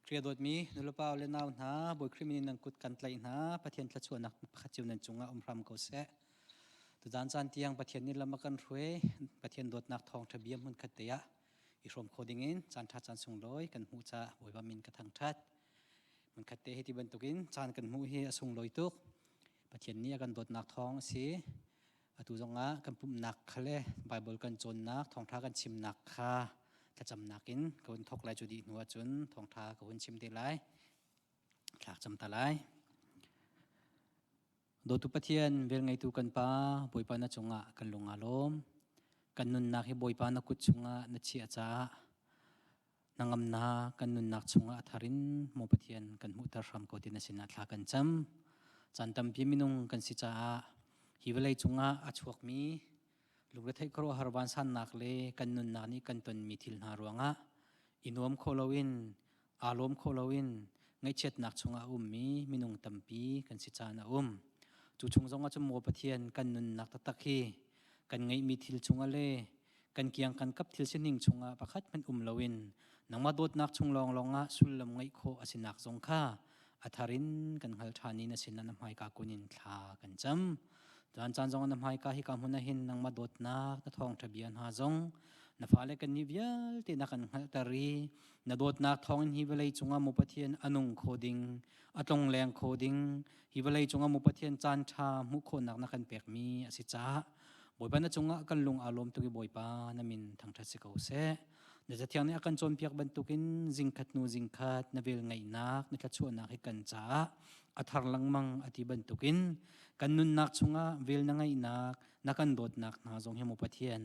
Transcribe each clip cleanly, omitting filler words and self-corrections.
Khrih a dawtmi nulepa le nau hna, Bawi Khrih min in nan kut kan tlaih hna. Pathian thluachuahnak pakhat cio nan cungah um hram ko seh. Tuzaan caan tiang Pathian nih lam a kan hruai. Pathian dawtnak thawngṭha bia hmunkhat te ah i hrawm kho dingin caan ṭha caan sunglawi kan hmuh caah Bawipa min ka thangṭhat. Hmunkhat te hi ti bantukin caan kan hmuh hi a sunglawi tuk. Pathian nih a kan dawtnak thawng a si. Atu zongah kan pumhnak kha le Baibal kan cawnnak, thawngṭha kan chimnak kha thlacamnak in ka hun thawk lai cu dih hnu ahcun thawngṭha ka hun chim te lai. Thla cam ta lai. Dawtu Pathian, velngeitu kan Pa, Bawipa na cungah kan lung aa lawm. Kan nunnak hi Bawipa na kut chungah na chiah caah Hnangamnak kan nunnak chungah a thar in maw Pathian kan hmuhter hram ko ti na sinah thla kan cam. Caan tampi minung kan si caah hi vawlei cungah a chuakmi lungretheih khuaruahhar vansannak le kan nunnak nih kan tonmi thil hna ruangah i nuam kho loin aa lawm kho loin ngaihchiatnak chungah a ummi minung tampi kan si caan a um. Cu chung zongah cun maw Pathian kan nunnak taktak hi kan ngeihmi thil chungah le kan kiang kan kap thil sining chungah pakhat hmanh um loin nangmah dawtnak chung lawnglawng ah sullam ngeih khawh a sinak zong kha a thar in kan hngal ṭhan i na sinah na hmaika kun in thla kan cam. Caan caan zong na hmaika hika hmun ah hin nangmah dawtnak na thawngṭha bia hna zong na fale kannih vialte na kan hngalhter i na dawtnak thawngin hi vawlei cungah maw Pathian a nung kho ding a tlongleng kho ding hi vawlei cungah maw Pathian caan ṭha hmuh khawhnak na kan pekmi a si caah Bawipa na cungah kan lung aa lawm tuk i Bawipa na min thangṭhat si ko seh. Na Cathiang nih a kan cawnpiak bantukin zingkhat hnu zingkhat na vel ngeihnak na thluachuahnak hi kan caah a thar lengmang a ti bantukin kan nunnak chungah vel na ngeihnak na kan dawtnak hna zong hi maw Pathian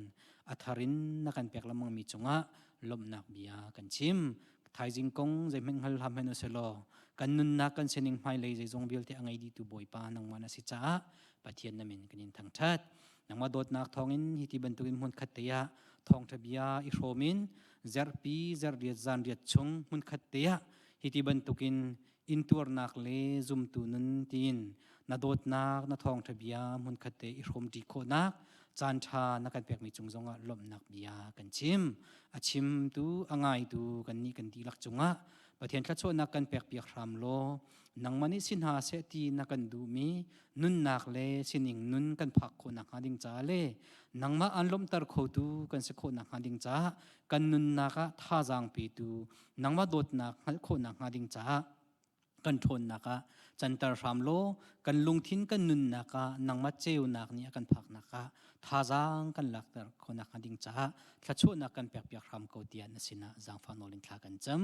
a thar in na kan pek lengmangmi cungah lawmhnak bia kan chim. Thaizing kong zeihmanh hngal hlah hmanh usih kan nunnak kan sining hmailei zeizong vialte a ngei dihtu Bawipa nangmah na si caah Pathian na min kan in thangṭhat. Nangmah dawtnak thawngin hi ti bantukin hmunkhat te ah thawngṭha bia i hrawm in zerhpi zerhriat zanriat chung hmunkhat te ah hi ti bantukin intuarnak le zumtu nun tiin na dawtnak na thawngṭha bia hmunkhat te i hrawmṭi khawhnak caan ṭha na kan pekmi cung zongah lawmhnak bia kan chim. A chimtu a ngaitu kannih kan dihlak cungah Pathian thluachuahnak kan pekpiak hram law nangmah nih si hna seh ti na kan duhmi nunnak le sining nun kan phak khawh nakhnga ding caah le nangmah aan lawmhter khotu kan si khawh nakhnga ding caah kan nunnak ah thazaang petu nangmah dawtnak hngalh khawh nakhnga ding caah kan ṭhawnnak ah canter hram law kan lungthin kan nunnak ah nangmah ceunak nih a kan phaknak ah thazaang kan lakter khawh nakhnga ding caah thluachuahnak kan pekpiak hram ko tiah na sinah zaangfah nawl in thla kan cam.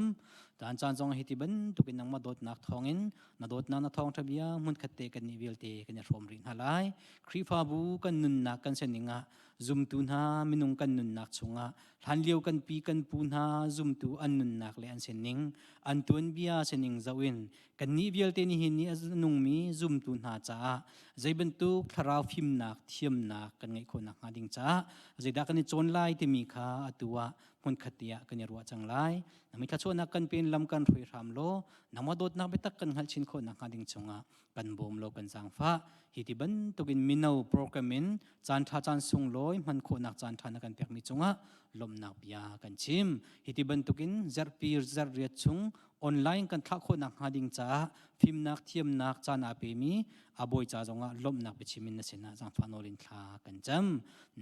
Caan caan zong hi ti bantukin nangmah dawtnak thawngin na dawtnak na thawngṭha bia hmunkhat te kan nih vialte kan i hrawm rih hna lai. Khrihfabu kan nunnak kan sining ah zumtu hna minung kan nunnak chungah hlanlio kan pi kan pu hna zumtu an nunnak le an sining an tuanbia sining zoh in kannih vialte nihin ni a nungmi zumtu hna caah zei bantuk thlarau fimnak thiamnak kan ngeih khawh nakhnga ding caah zeidah kan i cawn lai timi kha atu ah hmunkhat te ah kan i ruah cang lai. Nangmi thluachuahnak kan pen lam kan hruai hram law nangmah dawtnak biatak kan hngalh chin khawh nakhnga ding chungah kan bawm law kan zaangfah. Hi ti bantukin mino program in caan ṭha caan sunglawi hman khawhnak caan ṭha na kan pekmi cungah lawmhnak bia kan chim. Hi ti bantukin zarhpi zarhriat chung online kan thlah khawh nakhnga ding caah fimnak thiamnak caan aa pemi a bawi ca zongah lawmhnak biachim in na sinah zaangfah nawl in thla kan cam.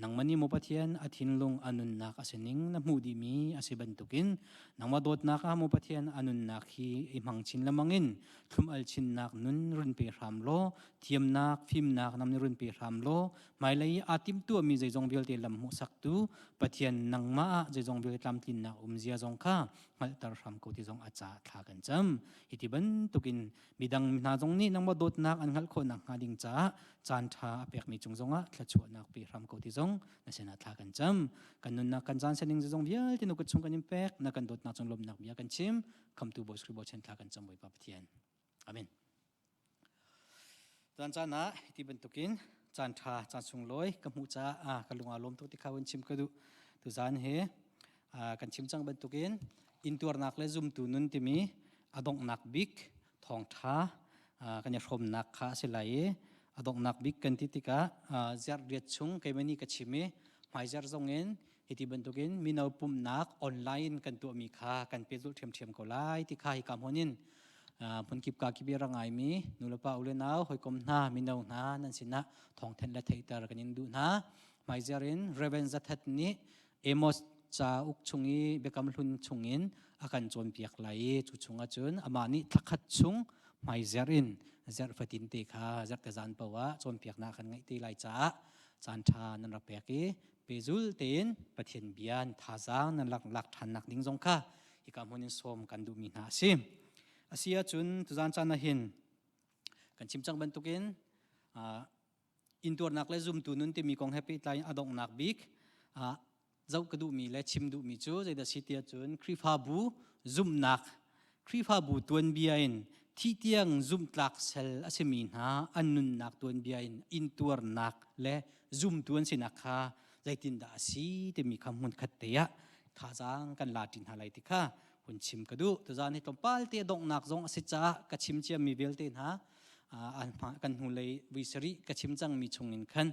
Nangmah nih maw Pathian a thinlung a nunnak a sining na hmuh dihmi a si bantukin nangmah dawtnak ah maw Pathian a nunnak hi i hmang chin lengmang in thlum al chinnak nun run pe hram law thiamnak fimnak nam ni run pe hram law hmailei aa timhtuahmi zeizong vialte lam hmuhsaktu Pathian nangmah ah zeizong vialte tlamtlinnak umzia zong kha hngalhter hram ko ti zong a ca thla kan cam. Hi ti bantukin midang hna zong nih nangmah dawtnak an hngalh khawh nakhnga ding caah caan ṭha a pekmi cung zongah thluachuahnak pe hram ko ti zong na sinah thla kan cam. Kan nunnak kan caan sining zong vialte na kut chung kan in pek, na kan dawtnak cung lawmhnak bia kan chim. Khamtu Bawi Khrih bochan thla kan cam Bawipa Pathian. Amen. Caan caan ah hiti bantukin caan ṭha caan sunglawi ka hmuh caah ka lung aa lawm tuk ti kha hun chim ka duh. Tuzaan hi kan chim cang bantukin intuarnak le zumtu nun timi a donghnak bik thawngṭha kan i hrawmnak kha a si lai i a donghnak bik kan ti tikah zarh riat chung keimah nih ka chim i hmaizarh zong in Hiti bantukin mino pumhnak online kan tuahmi kha kan pehzulh ṭhiamṭhiam ko lai ti kha hika hmun in hmunkip ka kip i ra ngaimi nulepa u le nau hawikom hna mino hna nan sinah thawngthen le theihter kan in duh hna. Hmaiziar in Reverend Zathat nih Amos cauk chung i Biakam Hlun chungin a kan cawnpiak lai i cu chungah cun amah nih thlakhat chung hmaizer in zerh fatin te kha zerhte zan paoh ah cawnpiaknak kan ngeih te lai caah caan ṭha nan rak pek i pehzul tein Pathian bia thazaang nan lak lak ṭhannak ding zong kha hika hmun in sawm kan duhmi hna a si. A si ahcun tuzaan caan ah hin kan chim cang bantukin intuarnak le zumtu nun timi kong he pehtlai in a donghnak bik zoh ka duhmi le chim duhmi cu zeidah si tiah cun Khrihfabu zumhnak Khrihfabu tuanbia in thih tiang zumhtlak sel a simi hna an nunnak tuanbia in intuarnak le zumtu an sinak kha zeitindah a si timi kha hmunkhat te ah thazaang kan la ṭi hna lai ti kha hun chim ka duh. Tuzaan hi tlawmpal te donghnak zong a si caah ka chim ciami vialte hna kan hnulei vui sarih ka chim cangmi chungin khan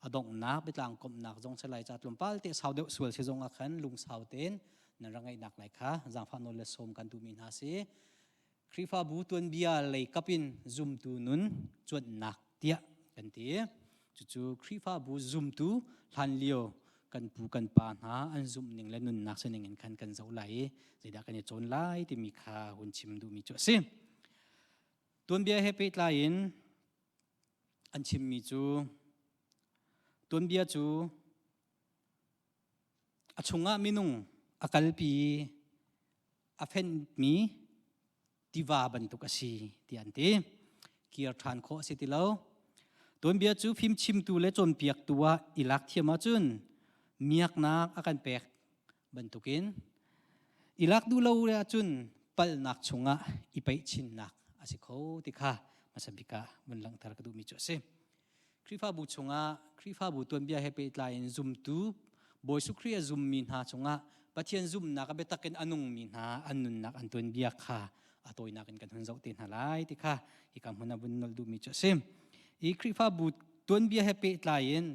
a donghnak biatlang komhnak zong si lai ca tlawmpal te sau deuh sual si zong ah khan lungsau tein nan rak ngaihnak lai kha zaangfah nawl le sawm kan duhmi hna si. Khrihfabu tuanbia lei kap in zumtu nun cuanhnak tiah kan ti. Cucu Khrihfabu zumtu hlanlio kan pu kan pa hna an zumh ning le nunnak sining in khan kan zoh lai i zeidah kan i cawn lai timi kha hun chim duhmi cu a si. Tuanbia he pehtlai in an chimmi cu tuanbia cu a chungah minung a kalpi a fenhmi tiva bantuk a si tiah an ti. Kir ṭhan khawh a si ti lo. Tuanbia cu fimchimtu le cawnpiaktu ah i lak thiam ahcun miaknak a kan pek bantukin i lak duh lo ahcun palhnak chungah i peih chinnak a si kho ti kha hmasa bik ah vun langhter ka duhmi cu a si. Khrihfabu chungah Khrihfabu tuanbia he pehtlai in zumtu Bawi Jesuh Khrih a zummi hna chungah Pathian zumhnak a biatak in a nungmi hna an nunnak an tuanbia kha a tawinak in kan hun zoh te hna lai ti kha hika hmun ah vun nolh duhmi cu a si. Hi Khrihfabu tuanbia he pehtlai in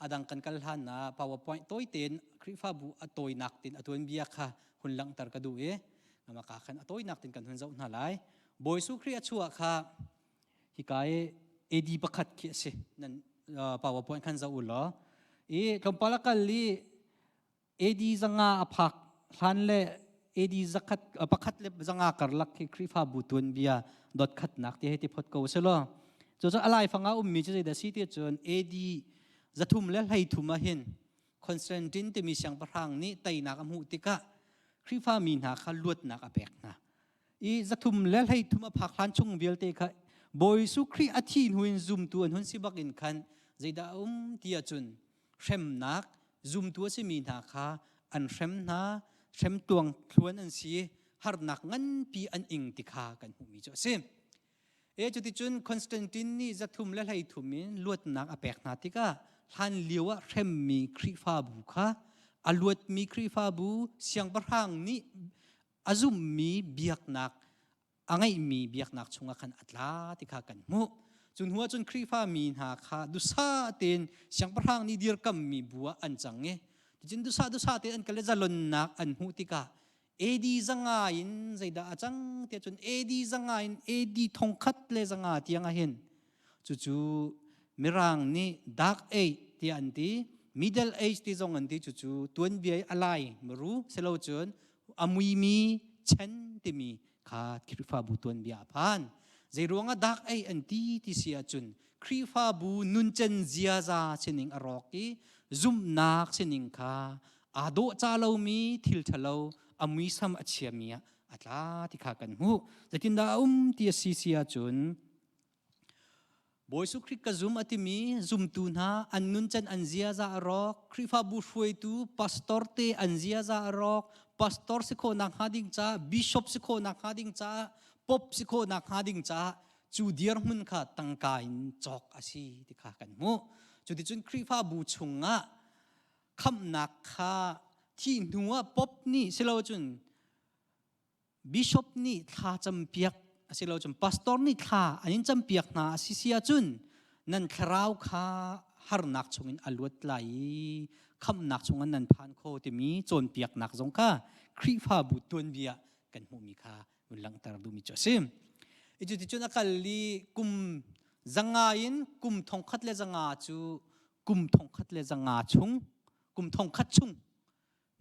a dang kan kal hlan ah PowerPoint tawi tein Khrihfabu a tawinak tin a tuanbia kha hun langhter ka duh i maka khan a tawinak tin kan hun zoh hna lai. Bawi Jesuh Khrih a chuah kha hika i AD pakhat khi a si nan PowerPoint khan zoh u law i tlawmpal a kal i AD zanga a phak hlan le AD zakhat pakhat le zanga karlak khi Khrihfabu tuanbia dot khatnak ti hei ti phot ko se law cu cu a laifang ah ummi cu zeidah si ti cun AD 333 ah hin Constantine timi siangpahrang nih teinak a hmuh tikah Khrihfami hna kha luatnak a pek hna i 333 a phak hlan chung vialte kha Bawi Jesuh Khrih a thi hnu in zumtu an hun si bak in khan zeidah a um ti ahcun hremnak zumtu a simi hna kha an hrem hna hrem tuang thluan an si harnak nganpi an ing ti kha kan hmuhmi cu a si. E cuticun Constantine nih 333 in luatnak a pek hna tikah hlan lio ah hremmi Khrihfabu kha a luatmi Khrihfabu siangpahrang nih a zumhmi biaknak a ngeihmi biaknak chungah khan a tla ti kha kan hmuh. Cu hnu ahcun Khrihfa mi hna kha duhsah tein siangpahrang nih dirkammi bu ah an cang i ticun duhsah duhsah tein an kal i zalonnak an hmuh tikah AD zanga in zeidah a cang tiah cun AD zanga in AD 1100 tiang ah hin Cucu Mirang nih Dark Age tiah an ti, Middle Age ti zong an ti. Cucu tuanbia i a lai maru silo cun a muimi chen timi kha Khrihfabu tuanbia a phan. Zeiruangah Dark Age an ti ti si ahcun Khrihfabu nuncen ziaza sining a rawk i zumhnak sining kha aa dawh ca lomi thil ṭhalo a muisam a chiami ah a tla ti kha kan hmuh. Zeitindah a um ti a si si ahcun Bawi Jesuh Khrih ka zum a timi zumtu hna an nuncan an ziaza a rawk, Khrihfabu hruaitu pastor te an ziaza a rawk, pastor si khawhnak hnga ding caah, bishop si khawhnak hnga ding caah, pope si khawhnak hnga ding caah cu dirhmun kha tangka in cawk a si ti kha kan hmuh. Cuticun Khrihfabu chungah khamhnak kha thih hnu ah pope nih silocun Bishop nih thla campiak asilo cun pastor nih thla an in campiak hna a si si ahcun nan thlarau kha harnak chungin a luat lai i khamhnak chungah nan phan kho timi cawnpiaknak zong kha Khrihfabu tuanbia kan hmuhmi kha vun langhter duhmi cu a si. Cuticun a kal i kum zanga in kum thongkhat le zanga cu kum thongkhat le zanga chung kum thongkhat chung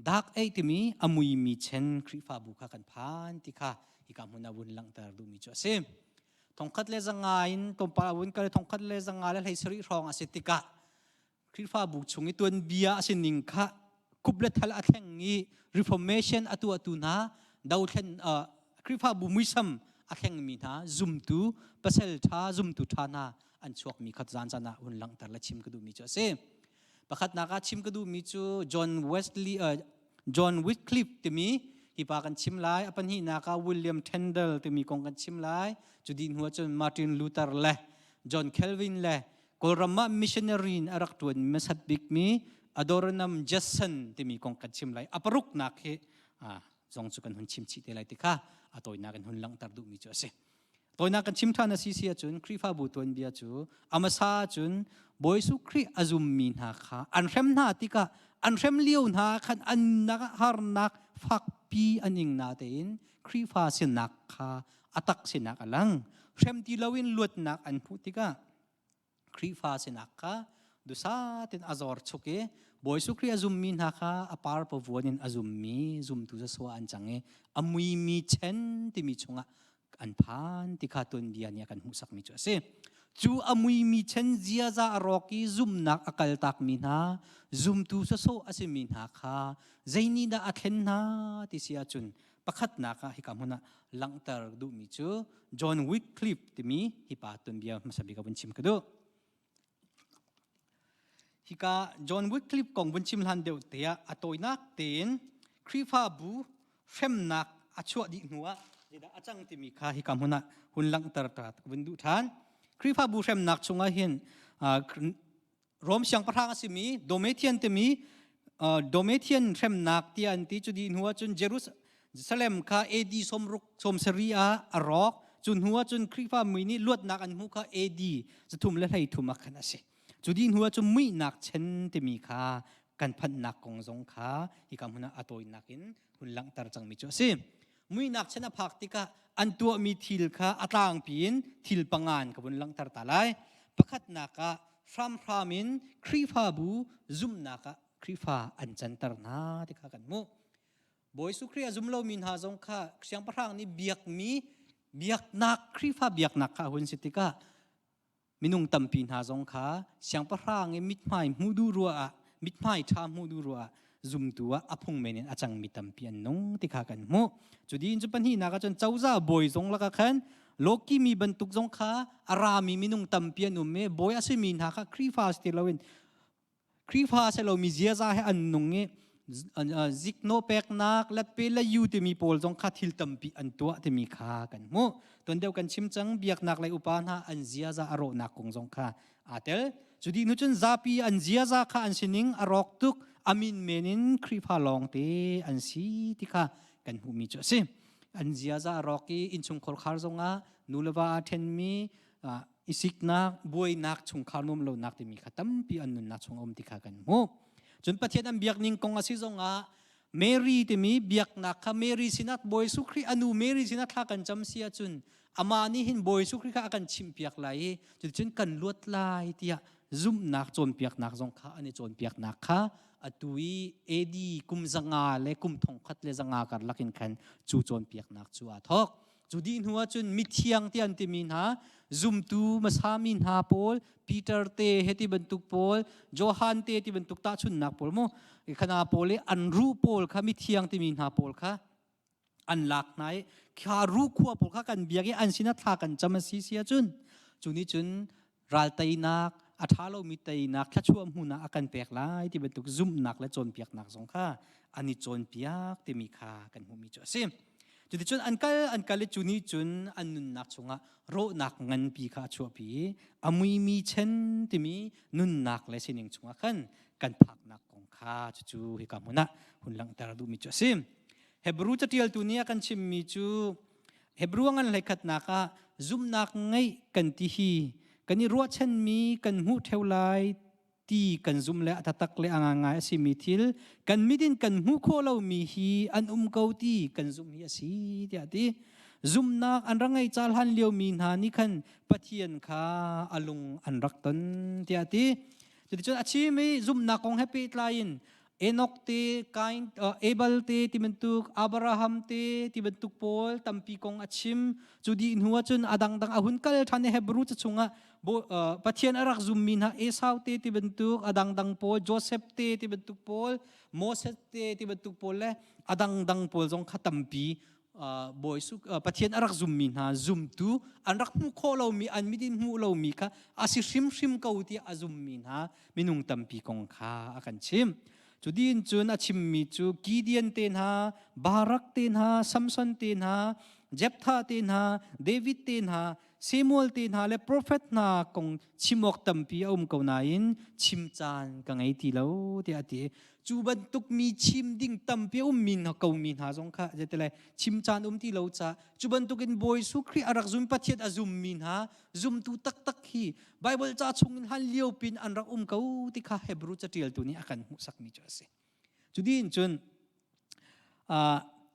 dak ei timi a muimi chen Khrihfabu kha kan phan ti kha hika hmun ah vun langhter duhmi cu a si. Thongkhat le zanga in tlawmpal a vun kal i thongkhat le zanga le hlei sarih hrawng a si tikah Khrihfabu chung i tuanbia a si ning kha kup le thal a thleng i reformation a tuahtu hna dothlen Khrihfabu muisam a thlengmi hna zumtu pasal ṭha zumtu ṭha hna an chuakmi kha zan zan ah hun langhter le chim ka duhmi cu a si. Pakhatnak ah chim ka duhmi cu John Wesley John Wycliffe timi hi pa kan chim lai. A pahnihnak ah William Tyndale timi kong kan chim lai. Cu dih hnu ahcun Martin Luther le John Calvin le Kawlram ah missionary in a rak ṭuan hmasat bikmi Adoranam Judson timi kong kan chim lai. A paruknak hi zong cu kan hun chim chih te lai ti kha a tawinak in hun langhter duhmi cu a si. Tawinak kan chim ṭhan a si si ahcun Khrihfabu tuanbia cu a hmasa cun Bawi Jesuh Khrih a zummi hna kha an hrem hna tikah an hrem lio hna khan an harnak fakpi an ing na tein Khrihfa sinak kha a tak sinak a lang. Hrem ti loin luatnak an hmuh tikah Khrihfa sinak kha dusa tin a zor chuk i Bawi Jesuh Khrih a zummi hna kha a par pavuan in a zummi zumtu sasua an cang i a muimi chen timi chungah an phan ti kha tuanbia nih a kan hmuhsakmi cu a si. Cu a muimi chen ziaza a rawk i zumnak a kaltakmi hna zumtu sawsawh a simi hna kha zeinihdah a thlen hna ti si ahcun pakhatnak ah hika hmun ah langhter duhmi cu John Wycliffe timi hi pa tuanbia hmasa bik ah vun chim ka duh. Hika John Wycliffe kong vun chim hlan deuh te ah a tawinak tein Khrihfabu hremnak a chuah dih hnu ah zeidah a cang timi kha hika hmun ah hun langhter ta vun duh ṭhan. Khrihfabu hremnak chungah hin Rom siangpahrang a simi Domitian timi Domitian hremnak tiah an ti. Cu dih hnu ahcun Jerusalem kha AD sawmruk sawmsarih ah a rawk. Cu hnu ahcun Khrihfa mi nih luatnak an hmuh kha AD zathum le hleithum ah khan a si. Cu dih hnu ahcun muihnak chen timi kha kan phanhnak kong zong kha hika hmun ah a tawinak in hun langhter cangmi cu a si. Muihnak chen a phak tikah an tuahmi thil kha a tlangpi in thil pangan ka vun langhter ta lai. Pakhatnak ah hramhram in Khrihfabu zumhnak ah Khrihfa an canter hna ti kha kan hmuh. Bawi Jesuh Khrih a zum lomi hna zong kha siangpahrang nih biakmi biaknak Khrihfa biaknak kha a hun si tikah minung tampi hna zong kha siangpahrang i mithmai hmuh duh ruah ah mithmai ṭha hmuh duh ruah ah zumtu ah a phung men in a cangmi tampi an nung ti kha kan hmuh. Cu dih in cu pahnihnak ah cun cozah bawi zong lakah khan lawki mi bantuk zong kha a rami minung tampi an um i bawi a simi hna kha Khrihfa si ti loin Khrihfa si lomi ziaza he an nung i zikno peknak letpe le yu timi pawl zong kha thil tampi an tuah timi kha kan hmuh. Tuan deuh kan chim cang biaknak lei upa hna an ziaza a rawhnak kong zong kha aa tel. Cu dih hnu cun zapi an ziaza kha an sining a rawk tuk amin men in Khrihfa lawngte an si ti kha kan hmuhmi cu a si. An ziaza a rawk i innchungkhar khar zongah nu le va aa ṭhenmi i siknak, buainak, chungkhar nuam lonak timi kha tampi an nunnak chung a um ti kha kan hmuh. Cun Pathian an biak ning kong a si zongah Mary timi biaknak kha Mary sinah Bawi Jesuh Khrih a nu Mary sinah thla kan cam si ahcun amah nih hin Bawi Jesuh Khrih kha a kan chimhpiak lai i cuticun kan luat lai tiah zumhnak cawnpiaknak zong kha an i cawnpiaknak kha atu i AD kum zanga le kum thongkhat le zanga karlak in khan cu cawnpiaknak cu aa thawk. Cu dih hnu ahcun mithiang ti an timi hna zumtu hmasami hna pawl Peter te he ti bantuk pawl Johan te ti bantuk tahchunhnak pawl mu khana pawl i an ruh pawl kha mithiang timi hna pawl kha an lak hna i kha ruh khua pawl kha kan biak i an sinah thla kan cam a si si ahcun cu nih cun ral teinak a ṭha lomi teinak thluachuah hmuhnak a kan pek lai ti bantuk zumhnak le cawnpiaknak zong kha an i cawnpiak timi kha kan hmuhmi cu a si. Cuticun an kal an kal i cu nih cun an nunnak chungah rawhnak nganpi kha a chuahpi i a muimi chen timi nunnak le sining chungah khan kan phaknak kong kha cucu hika hmun ah hun langhter duhmi cu a si. Hebrew caṭialtu nih a kan chimmi cu Hebrew ngan hleikhatnak ah zumhnak ngeih kan ti hi kan i ruahchanmi kan hmuh ṭheo lai ti kan zum le a taktak le a ngangai a simi thil kan mit in kan hmuh khawh lomi hi an um ko ti kan zumh hi a si tiah a ti. Zumhnak an rak ngeih ca hlan liomi hna nih khan Pathian kha a lung an rak ton tiah a ti. Cuticun a chim i zumhnak kong he pehtlai in Enoch te, Kain, Abel te ti bantuk, Abraham te ti bantuk pawl tampi kong a chim. Cu dih hnu ahcun a dangdang a hun kal ṭhan i Hebrew ca chungah Pathian a rak zummi hna Esau te ti bantuk, a dangdang pawl, Joseph te ti bantuk pawl, Moses te ti bantuk pawl le a dangdang pawl zong kha tampi Bawi Pathian a rak zummi hna zumtu an rak hmuh khawh lomi an mit in hmuh lomi kha a si hrimhrim ko tiah a zummi hna minung tampi kong kha a kan chim. Cu din cun a chimmi cu Gideon te hna, Barak te hna, Samson te hna, Jephthah te hna, David te hna, Samuel te hna le profet hna kong chim awk tampi a um ko nain chim caan ka ngei ti lo tiah a ti. Cu bantuk mi chim ding tampi a ummi hna ko mi hna zong kha zeitile chim caan um ti lo ca cu bantukin Bawi Jesuh Khrih a rak zum Pathian a zummi hna zumtu taktak hi Bible ca chungin hlan lio pin an rak um ko ti kha Hebrew catialtu nih a kan hmuhsakmi cu a si. Cu din cun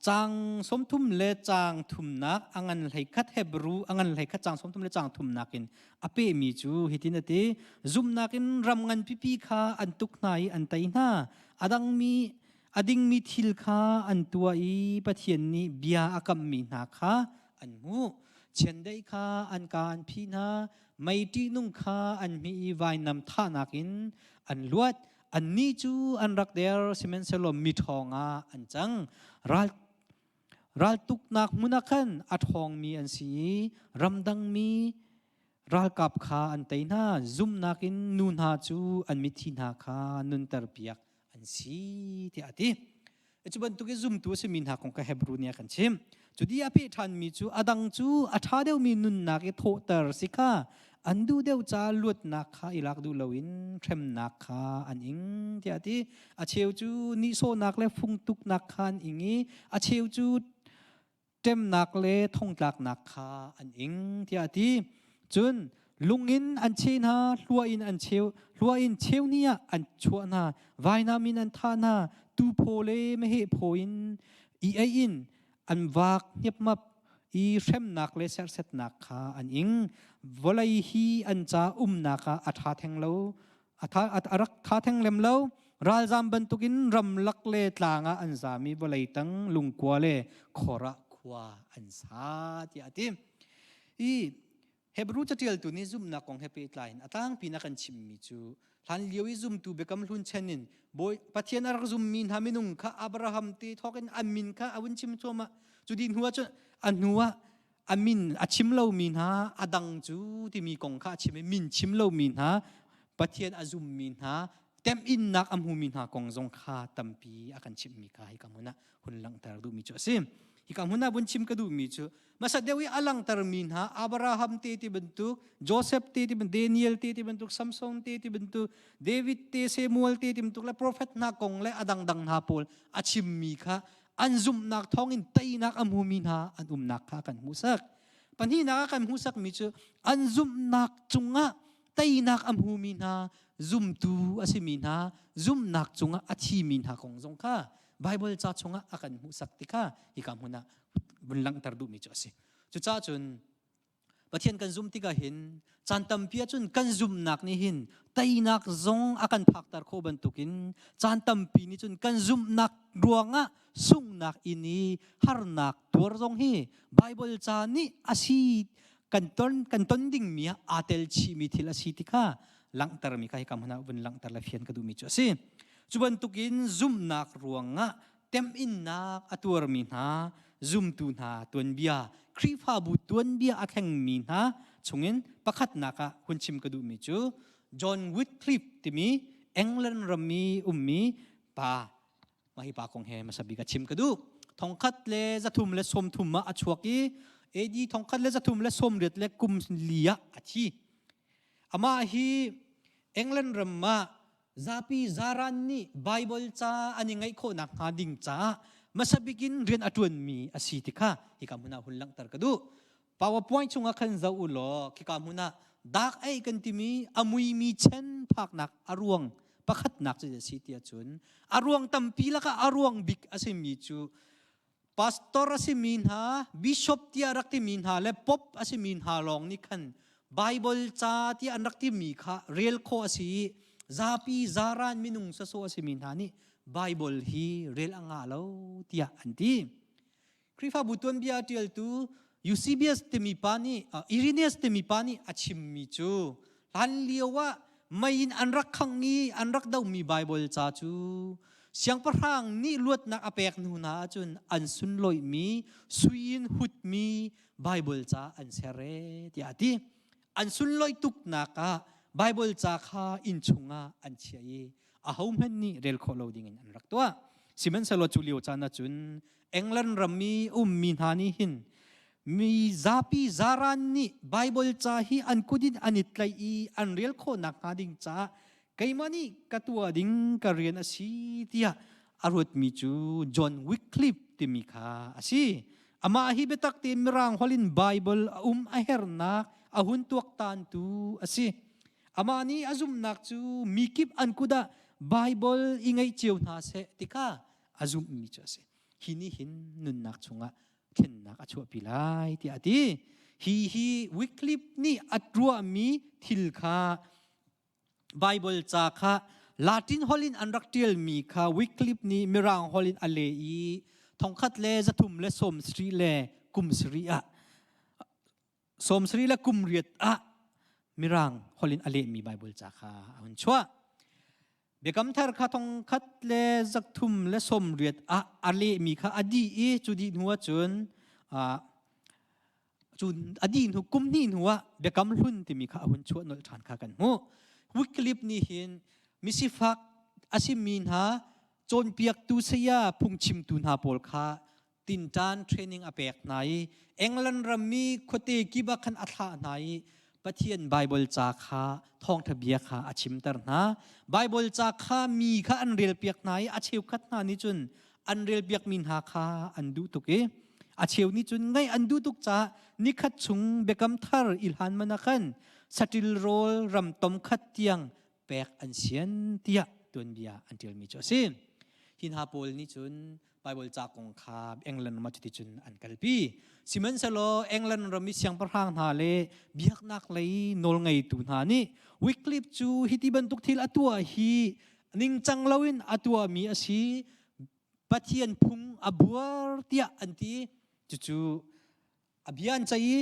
caang 30 le caang thumnak a ngan 11 Hebrew a ngan 11 caang 30 le caang thumnak in a pehmi cu hitin a ti zumhnak in ram ngan pipi kha an tuk hna i an tei hna a dangmi a dingmi thil kha an tuah i Pathian nih bia a kamhmi hna kha an hmuh chiandeih kha an ka an phih hna mei ṭihnung kha an hmih i vainam thahnak in an luat Annih cu an rak der, sihmanhsehlaw miṭhawng ah an cang. Ral raltuknak hmun ah khan a ṭhawngmi an si i ramdangmi ralkap kha an tei hna. Zumhnak in nu hna cu an mithi hna kha nunterpiak an si, tiah a ti. Cu bantuk i zumtu a simi hna kong kha Hebrew nih a kan chimh. Cu di a peh ṭhanmi cu a dang cu a ṭha deuhmi nunnak i thawhter si kha an duh deuh ca luatnak kha i lak duh loin hremnak kha an ing tiah a ti. A cheu cu nihsawhnak le fungtuknak kha an ing i a cheu cu ṭemnak le thongtlaknak kha an ing tiah a ti. Cun lung in an cheh hna, hlua in an cheu, hlua in cheu ni ah an chuah hna, vainam in an thah hna, tuu phaw le meheh phaw in i ei in an vak hniapmap i hremnak le serhsetnak kha an ing. Vawlei hi an ca umnak ah a ṭha theng lo, a rak tha theng lem lo. Ralzam bantukin ramlak le tlang ah an zam i vawlei tang lungkua le khor ah khua an sa tiah a ti. I Hebrew catialtu nih zumhnak kong he pehtlai in a tlangpi in a kan chimmi cu hlan lio i zumtu biakam hlun chen in Bawi Pathian a rak zummi hna minung kha Abraham te thawk in an min kha a vun chim thluahmah. Cu dih hnu ah cun a hnu ah a min a chim lomi hna a dang cu timi kong kha a chim i min chim lomi hna Pathian a zummi hna temhinnak a hmumi hna kong zong kha tampi a kan chimhmi kha hika hmun ah hun langhter duhmi cu a si. Hika hmun ah vun chim ka duhmi cu hmasa deuh i a langhtermi hna Abraham te ti bantuk, Joseph te ti bantuk, Daniel te ti bantuk, Samson te ti bantuk, David te, Samuel te ti bantuk le profet hna kong le a dangdang hna pawl a chimmi kha an zumhnak thawngin teinak a hmumi hna an umnak kha kan hmuhsak. Pahnihnak ah kan hmuhsakmi cu an zumhnak cungah teinak a hmumi hna zumtu a simi hna zumhnak cungah a thimi hna kong zong kha Bible ca chungah a kan hmuhsak ti kha hika hmun ah vun langhter duhmi cu a si. Cucaah cun Pathian kan zumh tikah hin caan tampi ahcun kan zumhnak nih hin teinak zong a kan phakter khawh bantukin caan tampi nih cun kan zumhnak ruangah sunghnak in i harnak tuar zong hi Bible ca nih a si kan ton kan ton dingmi ah aa tel chihmi thil a si ti kha langhtermi kha hika hmun ah vun langhter le fian ka duhmi cu a si. Cu bantukin zumhnak ruangah temhinnak a tuarmi hna zumtu hna tuanbia Khrihfabu tuanbia a thlengmi hna chungin pakhatnak ah hun chim ka duhmi cu John Wycliffe timi England rammi ummi pa mah hi pa kong he hmasa bik a chim ka duh 1330 ah a chuak i AD 1384 ah a thi amah hi England ram ah Zapi zaran nih Baibal ca an i ngaih khawh nakhnga ding caah hmasa bik in rian a ṭuanmi a si ti kha hika hmun ah hun langhter ka duh. PowerPoint chungah khan zoh u law khika hmun ah Dark Age kan timi a muimi chen phaknak a ruang pakhatnak cu a si tiah cun a ruang tampi lakah a ruang bik a simi cu pastor a simi hna, bishop tiah rak timi hna le pope a simi hna lawng nih khan Bible ca tiah an rak timi kha rel khawh a si i zapi zaran minung sawsawh a simi hna nih Bible hi rel a ngah lo tiah an ti. Khrihfabu tuanbia a ṭialtu Eusebius timi pa nih Irenaeus timi pa nih a chimmi cu hlan lio ah mei in an rak khangh i an rak dohmi Baibal ca cu siangpahrang nih luatnak a pek hnu hna ahcun an sunlawihmi sui in hutmi Baibal ca an ser ee tiah a ti. An sunlawih tuknak ah Baibal ca kha inn chungah an chiah i ahohmanh nih rel khawh lo dingin an rak tuah. Sihmanhsehlaw cu lio caan ahcun England ram i ummi hna nih hin mi zapi zaran nih Baibal ca hi an kut in an i tlaih i an rel khawh nakhnga ding caah keimah nih ka tuah ding ka rian a si tiah a ruatmi cu John Wycliffe timi kha a si. Amah hi biatak tein Mirang holh in Baibal a um a hernak a hun tuaktantu a si. Amah nih a zumhnak cu mi kip an kut ah Baibal i ngeih cio hna seh ti kha a zumhmi cu a si. Hi nih hin nunnak chungah thlennak a chuahpi lai tiah a ti. Hi hi Wycliffe nih a ruahmi thil kha Bible ca kha Latin holh in an rak ṭialmi kha Wycliffe nih Mirang holh in a leh i thongkhat le zathum le sawm sarih le kum sarih ah sawm sarih le kum riat ah Mirang holh in a lehmi Bible ca kha a hun chuah. Biakam thar kha thongkhat le zakthum le sawm riat ah a lehmi kha a dih i cu dih hnu ahcun cu a dih hnu kum hnih hnu ah biakam hlun timi kha a hun chuah nolh ṭhan kha kan hmuh. Wycliffe nih hin misifak a simi hna cawnpiaktu saya phungchimtu hna pawl kha tinṭan training a pek hna i England rammi khuate kip ah khan a thlah hna i Pathian Baibal ca kha thawngṭha bia kha a chimter hna. Baibal ca kha mi kha an relpiak hna i a cheukhat hna nih cun an relpiakmi hna kha an duh tuk i a cheu nih cun ngaih an duh tuk caah nikhat chung biakam thar i hlan man ah khan saṭil rawl ram tom khat tiang pek an sian tiah tuanbia an ṭialmi cu a si. Hi hna pawl nih cun Baibal ca kong kha England ram ah cuticun an kalpi. Sihmanhsehlaw England ram i siangpahrang hna le biaknak lei nawlngeitu hna nih Wycliffe cu hiti bantuk thil a tuah hi ningcang loin a tuahmi a si, Pathian phung a buar tiah an ti. Cucu a bia an ceih i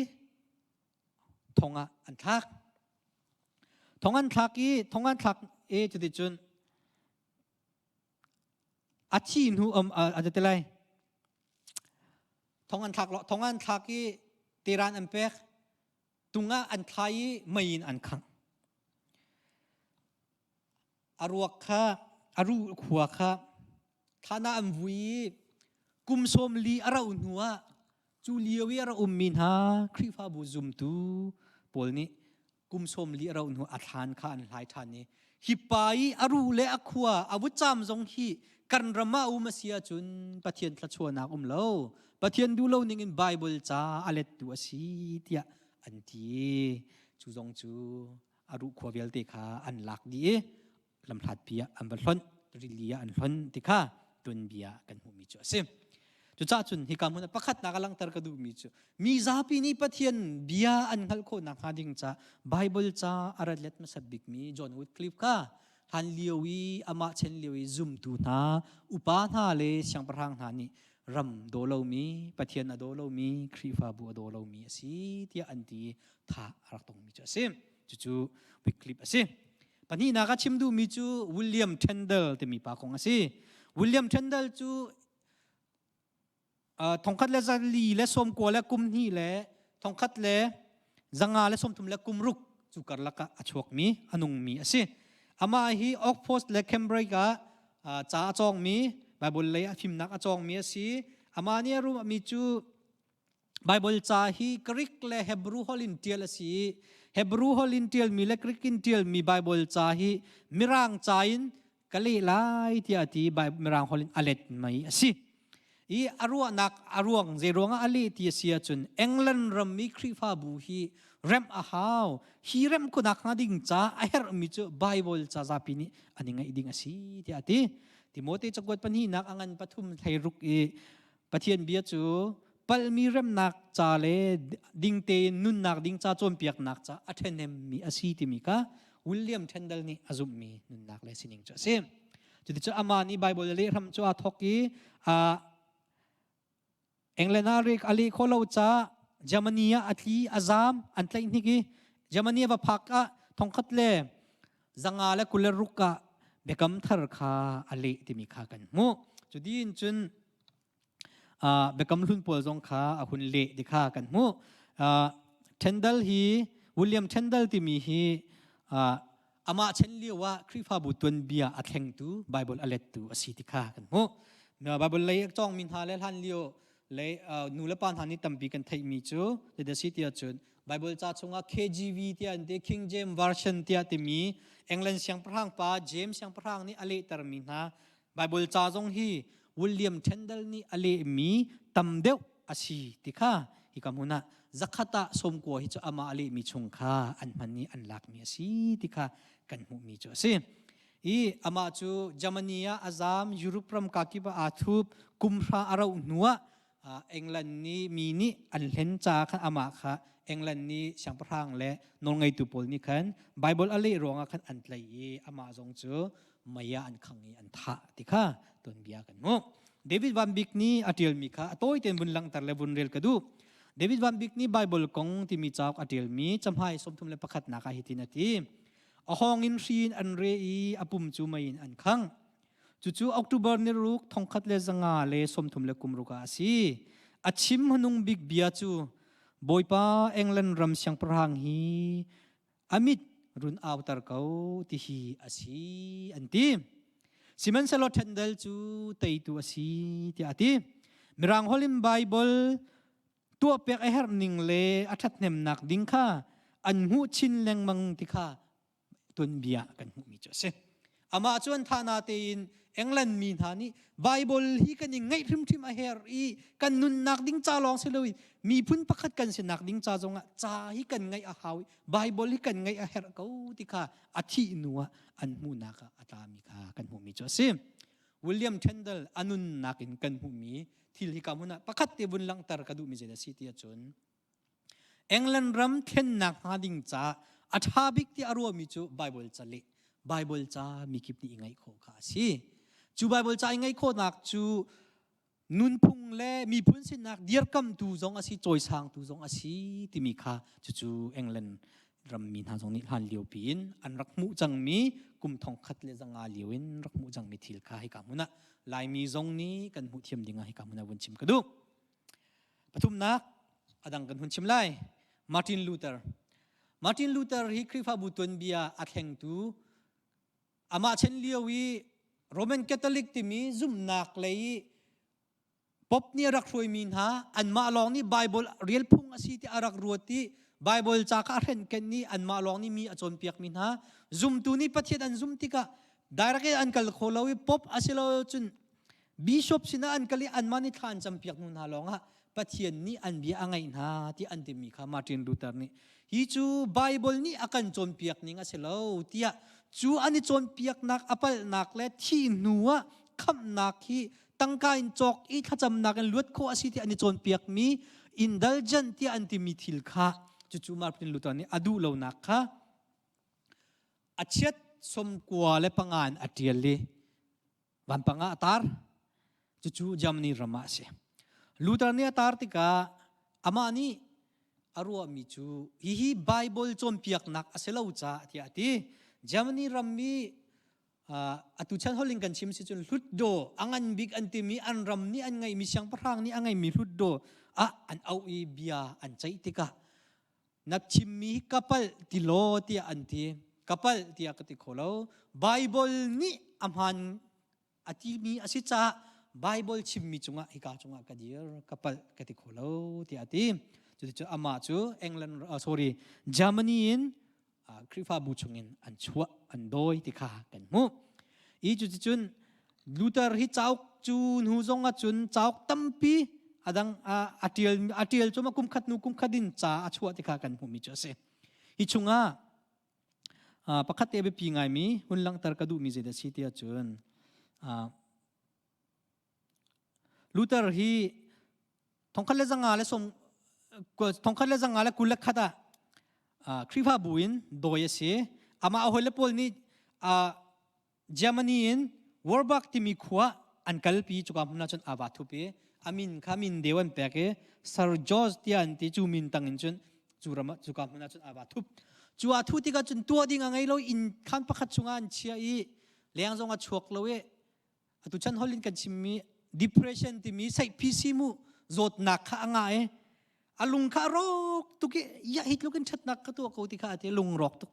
thong ah an thlak. Thong an thlak i thong an thlak i cuticun A thi hnu um a ti lai. Thong an thlak lo, thong an thlak i teran an pek. Tung ah an thlai i mei in an khangh. A ruak kha a ru khua kha thlan ah an vui i kum sawm li a rauh hnu ah cu lio i a ra ummi hna Khrihfabu zumtu pawl nih kum sawm li a rauh hnu a thlan kha an hlai ṭhan i hi pa i a ruh le a khua a vutcam zong hi kan ram ah um a si ahcun Pathian thluachuahnak um lo Pathian duh lo ning in Bible ca a lettu a si tiah an ti. Cu zong cu a ruh khua vialte kha an lak dih i lamhlatpi ah an va hlonh rili ah an hlonh ti kha tuanbia kan hmuhmi cu a si. Cucaah cun hika hmun ah pakhatnak a langhter ka duhmi cu mi zapi nih Pathian bia an hngalh khawh nakhnga ding ca Bible ca a rat let hmasat bikmi John Wycliffe kha hlan lio i amah chen lio i zumtu hna upa hna le siangpahrang hna nih ram daw lomi Pathian a daw lomi Khrihfabu a daw lomi a si tiah an ti i tha a rak tongmi cu a si. Cucu Wycliffe a si. Pahnihnak a chim duhmi cu William Tyndale timi pa kong a si. William Tyndale cu thongkhat le zali le sawmkua le kum hnih le thongkhat le zanga le sawmthum le kum ruk cu karlak ah a chuakmi a nungmi a si. Amah hi Oxford le Cambridge ah ca a cawngmi Bible lei a fimnak a cawngmi a si. Amah nih a ruahmi cu Bible ca hi Greek le Hebrew holh in ṭial a si i Hebrew holh in ṭialmi le Greek in ṭialmi Bible ca hi Mirang ca in ka leh lai tiah a ti i Mirang holh in a let mei a si. I a ruahnak a ruang zei ruangah a leh ti a si ahcun England ram i Khrihfabu hi Remh a hau. Hi remh khawhnak hnga ding ca a herhmi cu Bible ca zapi nih an i ngaih ding a si tiah a ti. Timote cakuat pahnihnak a ngan pathum 16 i Pathian bia cu palmi remnak ca le ding tein nunnak ding ca cawnpiaknak ca a ṭhahnemmi a si timi kha William Tyndale nih a zumhmi nunnak le sining cu a si. Cuticun amah nih Bible a leh hram cu aa thawk i England ah a leh khawh lo caah Germany ah a tli a zaam an tlaih hnik i Germany a va phak ah thongkhat le 526 ah biakam thar kha a leh timi kha kan hmuh. Cu dih in cun biakam hlun pawl zong kha a hun leh ti kha kan hmuh. Tyndale hi William Tyndale timi hi amah chan lio ah Khrihfabu tuanbia a thlengtu Bible a lettu a si ti kha kan hmuh. Bible lei a cawngmi hna le hlan lio lei nu le pa hna nih tampi kan theihmi cu zeidah si tiah cun Bible ca chungah KJV tiah an ti King James Version tiah timi England siangpahrang pa James siangpahrang nih a lehtermi hna Bible ca zong hi William Tyndale nih a lehmi tam deuh a si ti kha hika hmun ah zakhat ah 90 hi cu amah a lehmi chung kha an hman i an lakmi a si ti kha kan hmuhmi cu a si. I amah cu Germany ah a zaam, Europe ram kakip ah aa thup, kum hra a rauh hnu ah England nih mi nih an hlen ca khan amah kha England nih siangpahrang le nawlngeitu pawl nih khan Bible a leh ruangah khan an tlaih i amah zong cu mei ah an khang i an thah ti kha tuanbia kan hmuh. David Van Bik nih a ṭialmi kha a tawi tein vun langhter le vun rel ka duh. David Van Bik nih Bible kong timi cauk a ṭialmi camhai 31 nak ah hitin a ti. A hawng in hri in an re i a pum cu mei in an khangh. Cucu October ni ruk 1336 ah a si. A chim hmanung bik bia cu Bawipa England ram siangpahrang hi a mit run auter ko ti hi a si an ti. Sihmanhsehlaw Tyndale cu teitu a si tiah a ti. Mirang holh in Bible tuahpiak a herh ning le a ṭhathnemnak ding kha an hmuh chin lengmang ti kha tuanbia kan hmuhmi cu a si. Amah cu an thah natein England mi hna nih Bible hi kan i ngaih hrimhrim a herh i kan nunnak ding ca lawng si loin miphun pakhat kan sinak ding ca zongah ca hi kan ngaih a hau i Bible hi kan ngaih a herh ko ti kha a thih hnu ah an hmuhnak ah a tlami kha kan hmuhmi cu a si. William Tyndale a nunnak in kan hmuhmi thil hi ka hmun ah pakhat te vun langhter ka duhmi zei a si ti ahcun England ram thlennak hnga ding caah a ṭha bik ti a ruahmi cu Bible ca leh Bible ca mikip nih i ngaih khawh kha a si. Cu Bible ca i ngaih khawhnak cu nunphung le miphun sinak dirkamtu zong a si, cawisangtu zong a si timi kha cucu England rammi hna zong nih hlan lio piin an rak hmuh cangmi kum 1500 lio in rak hmuh cangmi thil kha hika hmun ah Laimi zong nih kan hmuh thiam ding ah hika hmun ah vun chim ka duh. Pathumnak a dang kan hun chim lai. Martin Luther. Martin Luther hi Khrihfabu tuanbia a thlengtu amah chen lio i Roman Catholic timi zumhnak lei i Pope nih a rak hruaimi hna anmah lawng nih Bible rel phung a si ti a rak ruat i Bible ca kha a hrenhkenh i anmah lawng nih mi a cawnpiakmi hna zumtu nih Pathian an zum tikah direct in an kal kho lo i Pope a si lo cun Bishop sinah an kal i anmah nih thla an campiak hnu hna lawngah Pathian nih an bia a ngaih hna ti an timi kha Martin Luther nih hi cu Bible nih a kan cawnpiak ning a si lo tiah cu an i cawnpiaknak a palhnak le thi hnu ah khamhnak hi tangka in cawk i thlacamnak in luat khawh a si ti an i cawnpiakmi indulgent tiah an timi thil kha cucu Martin Luther nih a duh lonak kha a chiat 95 in a ṭial i Vampang ah a tar. Cucu Germany ram ah a si. Luther nih a tar tikah amah nih a ruahmi cu hihi Bible cawnpiaknak a si lo caah tiah a ti. Germany ram i atu chan holh in kan chim si cun hlutdaw a ngan bik an timi an ram nih an ngeihmi siangpahrang nih a ngeihmi hlutdaw ah an auh i bia an ceih tikah na chimmi hi ka palh ti law tiah an ti ka palh tiah ka ti kho lo Bible nih a hmaan a timi a si caah Bible chimmi cungah hika cungah ka dir ka palh ka ti kho lo tiah a ti cuticun amah cu England sorry Germany in Khrihfabu chungin an chuah an dawi ti kha kan hmuh i cuticun Luther hi cauk cu hnu zong ah cun cauk tampi. Adang a tial a tial cu ma kum khat nu kum khat in ca a chuah ti kha kan hmuhmi cu a si. Hi chungah pakhat te biapi ngaimi hun langhter ka duhmi zeidah si tiah cun Luther hi thongkhat le zanga le som thongkhat le zanga le 21 ah Khrihfabu in dawi a si. Amah a hawile pawl nih Germany in Warburg timi khua an kalpi cuka hmun ah cun aa va thup i a min kha min deu an pek i Sir George tiah an ti cu min tang in cun cu ram ah cuka hmun ah cun aa va thup. Cu aa thu tikah cun tuah ding a ngei lo inn khan pakhat chungah an chia i leng zong a chuak lo i atu chan holh in kan chimmi depression timi saihphi mu zawtnak kha a ngah i a lung kha a rawk tuk i ya hi tluk in ṭhatnak ka tuah ko ti kha a ti lung rawk tuk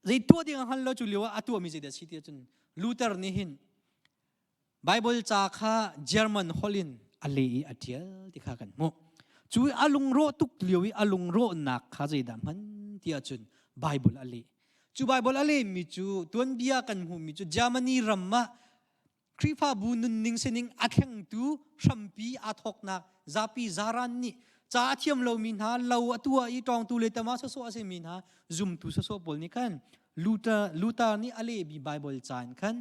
zei tuah ding a hngal lo cu lio ah a tuahmi zeidah si ti ahcun Luther nih hin Bible ca kha German holh in a leh i a ṭial ti kha kan hmuh cu a lungrawh tuk lio i a lungrawhnak kha zeidah hman ti ahcun Bible a leh Cu Baibal a lehmi cu tuanbia kan hmuhmi cu Germany ram ah Khrihfabu nunning sining a thlengtu hrampi aa thawknak zapi zaran nih ca a thiam lomi hna lo a tuah i tawngtu le tama sawsawh a simi hna zumtu sawsawh pawl nih khan Luther, Luther nih a lehmi Baibal ca in khan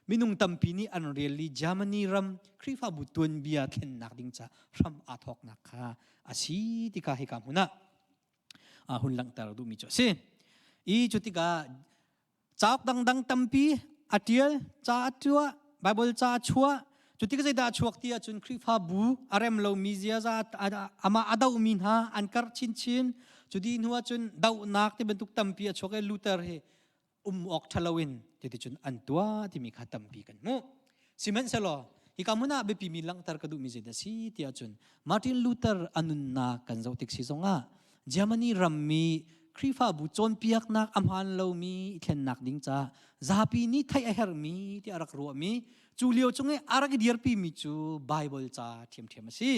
minung tampi nih an rel i Germany ram Khrihfabu tuanbia thlennak ding ca hram aa thawknak kha a si ti kha hika hmun ah hun langhter duhmi cu a si. I cu tikah cauk dangdang tampi a ṭial, ca a tuah, Baibal ca a chuah. Cu tikah zeidah a chuak ti ahcun Khrihfabu a rem lomi ziaza amah a dohmi hna an karh chinchin. Cu dih hnu ahcun dohnak ti bantuk tampi a chuak i Luther hi um awk ṭha loin cuticun an tuah timi kha tampi kan hmuh. Sihmanhsehlaw hika hmun ah biapimi langhter ka duhmi zeidah si ti ahcun Martin Luther a nunnak kan zoh tik si zongah Germany rammi Khrihfabu cawnpiaknak a hmaan lomi i thlennak ding ca zapi nih theih a herhmi ti a rak ruahmi cu lio chung i a rak i dirpimi cu Bible ca ṭhiamṭhiam a si.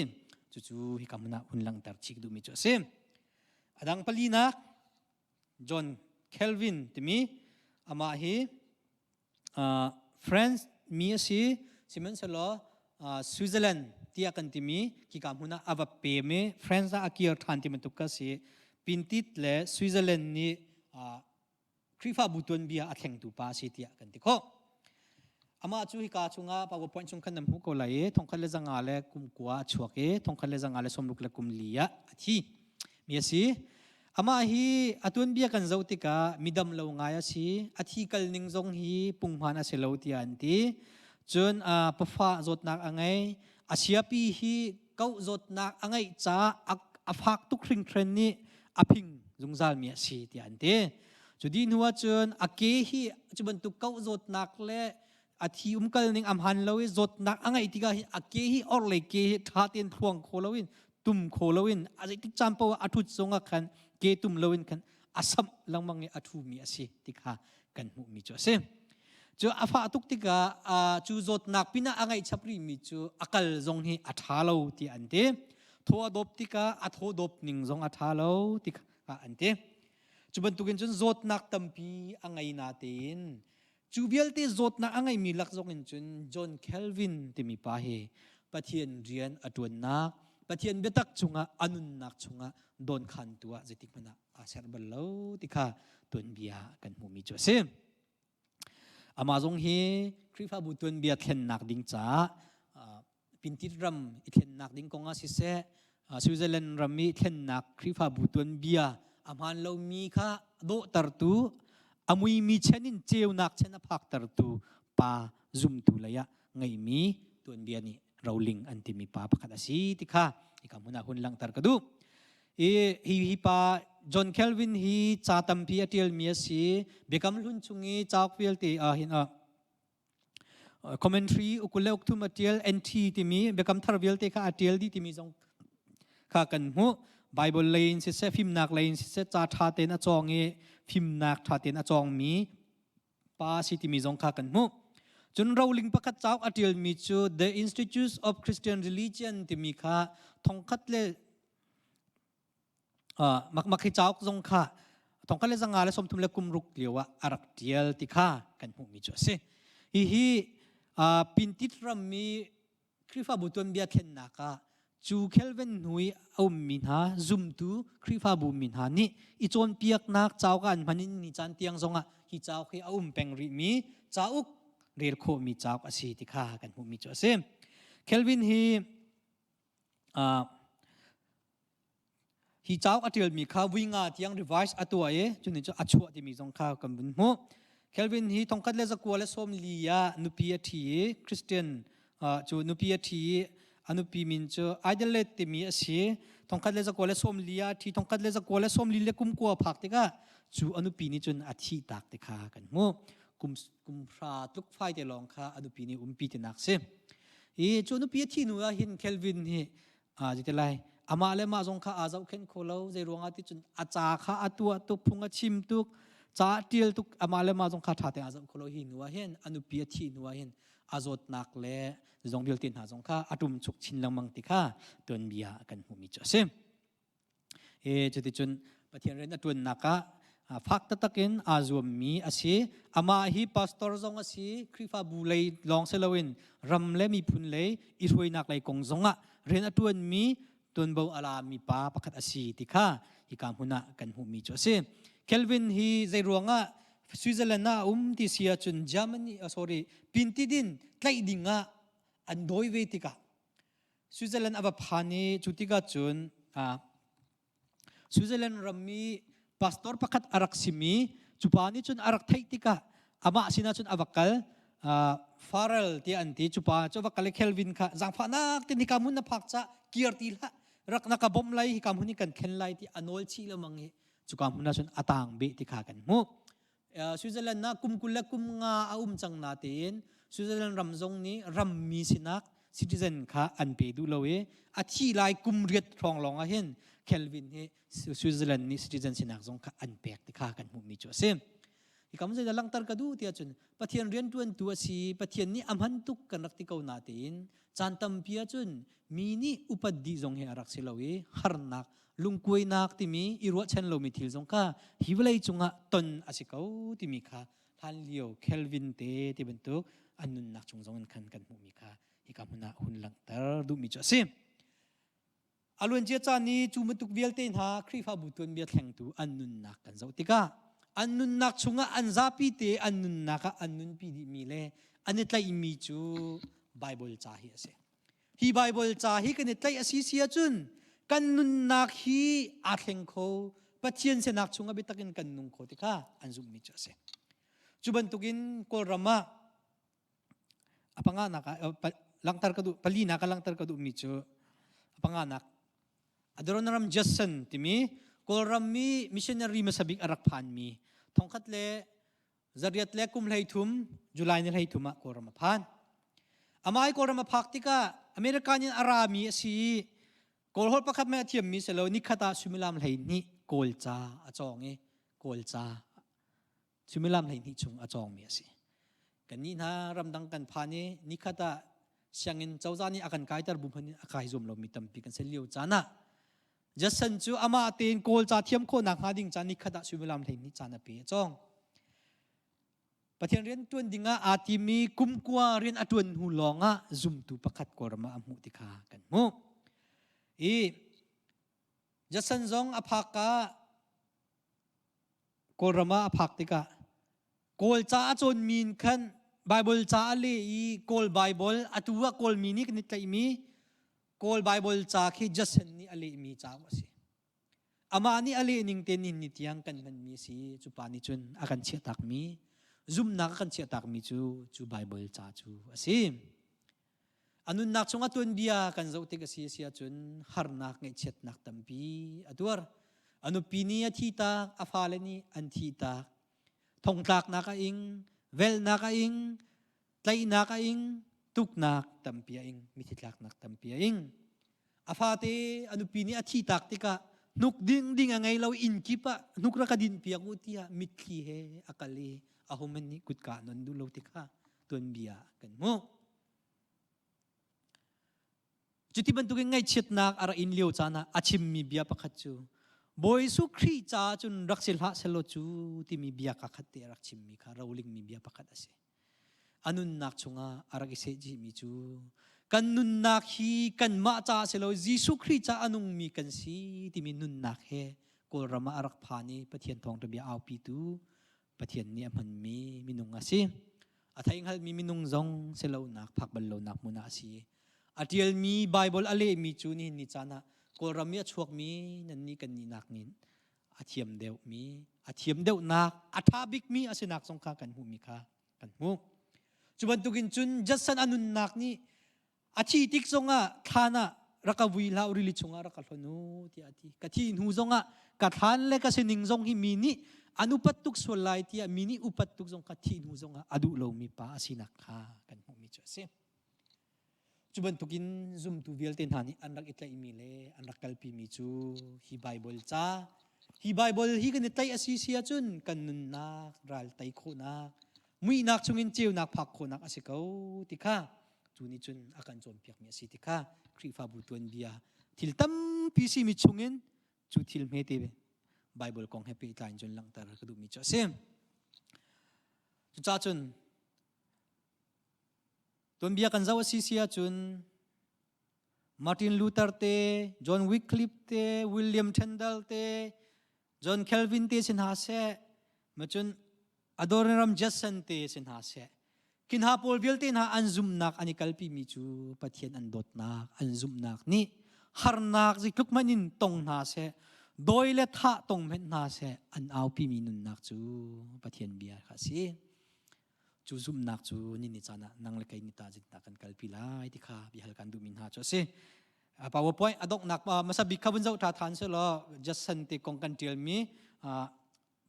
Cucu hika hmun ah hun langhter chih ka duhmi cu a si. A dang palinak John Calvin timi amah hi uh, France mi a si sihmanhsehlaw uh, Switzerland tiah kan timi khika hmun ah a va pem i France ah a kir ṭhan ti bantuk ka si Pintit le Switzerland nih uh, Khrihfabu tuanbia a thlengtu pa a si tiah kan ti khawh. Amah cu hika chungah PowerPoint chung khan nan hmuh ko lai i 1939 a chuak i 1964 ah a thi mi a si. Amah hi a tuanbia kan zoh tikah midam lo ngai a si. A thi kal ning zong hi punghman a si lo tiah an ti. Cun pafa zawtnak a ngei. A siapi hi koh zawtnak a ngeih caah a fak tuk hringhren nih a phing zungzalmi a si tiah an ti. Cu dih hnu ahcun a ke hi cu bantuk koh zawtnak le a thi umkal ning a hmaan lo i zawtnak a ngeih tikah hi a ke hi orhlei ke hi ṭha tein thluang kho loin tum kho loin a zeitik caan paoh ah a ṭhut zongah khan ke tum loin khan a samh lengmang i a ṭhumi a si ti kha kan hmuhmi cu a si. Cu a fah tuk tikah cu zawtnak pinah a ngeih chap rihmi cu a kal zong hi a ṭha lo tiah an ti. Thaw a dawp tikah a thaw dawp ning zong a ṭha lo ti kha an ti. Cu bantukin cun zawtnak tampi a ngei natein cu vialte zawtnak a ngeimi lak zong in cun John Calvin timi pa hi Pathian rian a ṭuannak, Pathian biatak chungah a nunnak chungah dawnkhantu ah zeitik hmanh ah aa ser bal lo ti kha tuanbia kan hmuhmi cu a si. Amah zong hi Khrihfabu tuanbia thlennak ding caah Pintit ram i thlennak ding kong ah siseh, Switzerland ram i thlennak Khrihfabu tuanbia a hmaan lomi kha dawhtertu, a muimi chen in ceunak chen a phaktertu pa zumtu lei ah ngeimi tuanbia nih roling an timi pa pakhat a si ti kha hika hmun ah hun langhter ka duh. I hi, hi pa John Calvin hi ca tampi a ṭialmi a si. Biakam Hlun chung i cauk vialte ah hin ah commentary ukule ukthum a ṭial NT timi Biakam Thar vialte kha a ṭial dih timi zong kha kan hmuh. Bible lei in siseh, fimnak lei in siseh, ca ṭha tein a cawng i fimnak ṭha tein a cawngmi pa si timi zong kha kan hmuh. Cun roling pakhat cauk a ṭialmi cu The Institutes of Christian Religion timi kha thongkhat le mak hi cauk zong kha 1936 lio ah a rak ṭial ti kha kan hmuhmi cu a si. Hihi Pintit rammi Khrihfabu tuanbia thlennak ah Cu Kelvin hnu i a ummi hna zumtu Khrihfabu mi hna nih i cawnpiaknak cauk ah an hman in ni caan tiang zongah hi cauk hi a um peng rihmi cauk rel khawhmi cauk a si ti kha kan hmuhmi cu a si. Kelvin hi uh, Hi cauk a ṭialmi kha vui nga tiang revise a tuah i cunih cu a chuah timi zong kha kan vun hmuh. Calvin hi thongkhat le zakua le sawm li ah nupi a ṭhi i Christian cu nupi a ṭhi i a nupi min cu Adelaide timi a si. Thongkhat le zakua le sawm li ah a ṭhi. Thongkhat le zakua le sawm li le kum kua phak tikah cu a nupi nih cun a thih tak ti kha kan hmuh. Kum kum hra tluk fai te lawng kha a nupi nih umpi tinak si. I cu nupi a thih hnu ah hin Calvin hi ti lai amah le mah zong kha aa zohkhenh kho lo zei ruangah ti cun a ca kha a tuah tuk phung a chim tuk ca a tial tuk amah le mah zong kha ṭha tein aa zoh kho lo hi hnu ah hin a nupi a thih hnu ah hin a zawtnak le zong vialte hna zong kha a ṭum chuk chin lengmang ti kha tuanbia kan hmuhmi cu a si. E cuticun Pathian rian a ṭuannak ah fak taktak in aa zuammi a si. Amah hi pastor zong a si, Khrihfabu lei lawng si loin ram le miphun lei i hruainak lei kong zongah rian a ṭuanmi tuanvo a lami pa pakhat a si ti kha hika hmun ah kan hmuhmi cu a si. Calvin hi zei ruangah Switzerland ah a um ti si ahcun Germany, oh sorry, Pintidin tlaih ding ah an dawi ve tikah Switzerland a va phan i cu tikah cun Switzerland rammi pastor pakhat a rak simi cu pa nih cun a rak theih tikah amah sinah cun a va kal Farrell tiah an ti cu pa cu a va kal i Kelvin kha zaangfahnak te hika hmun na phak ca kir ti hlah rak na ka bawmh lai hika hmun hi kan thlen lai ti a nawl chih lengmang i cuka hmun ah cun a tang beh ti kha kan hmuh Switzerland ah kum 20 le kum nga a um cang natein Switzerland ram zong nih rammi sinak citizen kha an pe duh lo i a thi lai kum riat hrawng lawng ah hin Kelvin hi Switzerland nih citizen sinak zong kha an pek ti kha kan hmuhmi cu a si. Hi kam zeidah langhter ka duh tiah cun Pathian rianṭuantu a si Pathian nih a hman tuk kan rak ti ko natein caan tampi ahcun mi nih upat dih zong hi a rak si lo i harnak lungkuainak timi i ruahchan lomi thil zong kha hi vawlei cungah ton a si ko timi kha hlanlio Kelvin te ti bantuk an nunnak chung zong in khan kan hmuhmi kha hika hmun ah hun langhter duhmi cu a si. A luancia caan i cu bantuk vialte hna Khrihfabu tuanbia thlengtu an nunnak kan zoh tikah an nunnak chungah an zapi te an nunnak ah an nunpi dihmi le an i tlaihmi cu Baibal ca hi a si. Hi Baibal ca hi kan i tlaih a si si ahcun kan nunnak hi aa thleng kho Pathian sinak chungah biatak in kan nung kho ti kha an zumhmi cu a si. Cu bantukin Kawlram ah a panganak ah langhter ka duh palinak ah langhter ka duhmi cu a panganak Adoniram Judson timi Kawlram mi missionary hmasa bik a rak phanmi thongkhat le zariat le kum 13 July ni 13 ah Kawlram a phan. Amah i Kawlram a phak tikah American in a rami a si i Kawlholh pakhat meh a thiammi si lo nikhat ah suimilam 12 Kawlca a cawng i Kawlca suimilam 12 chung a cawngmi a si. Kannih hna ramdang kan phan i nikhat ah sianginn cozah nih a kan kaiter bu hmanh in a kai zuam lomi tampi kan si lio caan ah Jason cu amah tein Kawlca thiam khawhnak hnga ding caan nikhat ah suimilam 12 caan a pe a cawng. Pathian rian ṭuan dingah aa timi kum kua rian a ṭuan hnu lawngah zumtu pakhat Kawlram ah a hmuh ti kha kan hmuh. I Jason zong a phak ah Kawlram ah a phak tikah Kawlca a cawnmi in khan Baibal ca a leh i Kawl Baibal atu ah Kawlmi nih kan i tlaihmi Kawl Baibal ca khi Jason nih a lehmi cauk a si. Amah nih a leh ning te nin ni tiang kan hmanmi a si. Cu pa nih cun a kan chiahtakmi, zumhnak a kan chiahtakmi cu cu Baibal ca cu a si. A nunnak chungah tuanbia kan zoh tik a si a si ahcun harnak ngaihchiatnak tampi a tuar. A nupi nih a thi tak, a fale nih an thi tak. Thongtlaknak a ing, velhnak a ing, tlaihnak a ing, tuknak tampi a ing, mithi tlaknak tampi a ing. A fate a nupi nih a thi tak tikah hnuk ding ding a ngei lo inn kip ah hnuk rak ka din piak u tiah mitthli he a kal i a homan nih kutka non duh lo ti kha tuanbia kan hmuh. Cuti bantukin ngaihchiatnak a rak in lio caan ah a chimmi bia pakhat cu Bawi Jesuh Khrih caah cun rak si hlah selaw cu timi bia ka khat te a rak chimmi kha rolingmi bia pakhat a si. A nunnak chungah a rak i sehchihmi cu. Kan nunnak hi kanmah caah si lo Jesuh Khrih caah a nungmi kan si timi nunnak he Kawlram ah a rak phan i Pathian thawngṭha bia aupitu Pathian nih a hmanmi minung a si. A theihngalhmi minung zong si lonak phak bal lonak hmun ah a si. A ṭialmi Baibal a lehmi cu nihin ni caan ah Kawlram i a chuakmi nannih kan nih nak nih a thiam deuhmi, a thiam deuhnak, a ṭha bikmi a sinak zong kha kan hmuhmi kha kan hmuh. Cu bantukin cun Judson a nunnak nih a thi tik zongah thlan ah rak ka vui hlah rili chungah rak ka hlon u tiah a ti. Ka thi hnu zongah ka thlan le ka sining zong hi mi nih an upat tuk sual lai tiah mi nih upat tuk zong kha thi hnu zongah a duh lomi pa a sinak kha kan hmuhmi cu a si. Cu bantukin zumtu vialte hna nih an rak i tlaihmi le an rak kalpimi cu hi Baibal ca, hi Baibal hi kan i tlaih a si si ahcun kan nunnak ral tei khawhnak, muihnak chungin ceunak phak khawhnak a si ko ti kha cu nih cun a kan cawnpiakmi a si ti kha Khrihfabu tuanbia thil tampi simi chungin cu thil hmete Baibal kong he pehtlai in cun langhter ka duhmi cu a si. Cucaah cun Tuanbia kan zoh a si si ahcun Martin Luther te, John Wycliffe te, William Tyndale te, John Calvin te si hna seh, macun Adoniram Judson te si hna seh, khi hna pawl vialte hna an zumhnak an i kalpimi cu Pathian an dawtnak, an zumhnak nih harnak zeitluk hmanh in tong hna seh, dawi le thah tong hmanh hna seh, an aupimi nunnak cu Pathian bia kha a si. Cu zumhnak cu ni ni caan ah nang le kei ni ta zinta kan kalpi lai ti kha bia hal kan duhmi hna cu a si. PowerPoint a donghnak hmasa bik kha vun zoh ṭha than selaw Judson te kong kan ṭialmi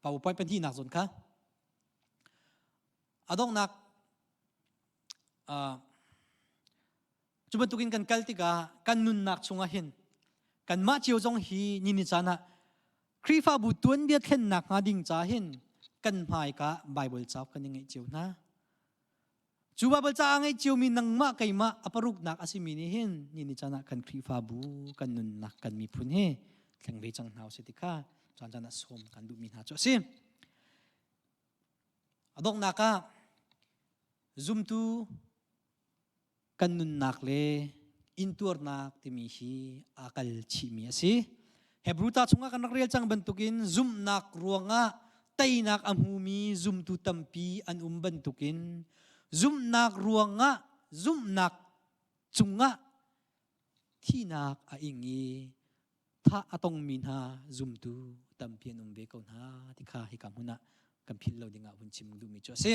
PowerPoint pahnihnak zawn kha a donghnak Cu bantukin kan kal tikah kan nunnak chungah hin kanmah cio zong hi ni ni caan ah Khrihfabu tuanbia thlennak hnga ding ca hin kan hmaika Baibal cauk kan i ngeih cio hna. Cu Baibal ca a ngei ciomi nangmah keimah a paruknak a simi nih hin ni ni caan ah kan Khrihfabu kan nunnak kan miphun hi thleng ve cang hna usih ti kha caan caan ah sawm kan duhmi hna cu a si. A donghnak ah zumtu kan nunnak le intuarnak timi hi aa kal chihmi a si. Hebrew ta chungah kan rak rel cang bantukin zumhnak ruangah teinak a hmumi zumtu tampi an um bantukin zumhnak ruangah zumhnak cungah thihnak a ing i thah a tongmi hna zumtu tampi an um ve ko hna ti kha hika hmun ah kan philh lo dingah hun chim duhmi cu a si.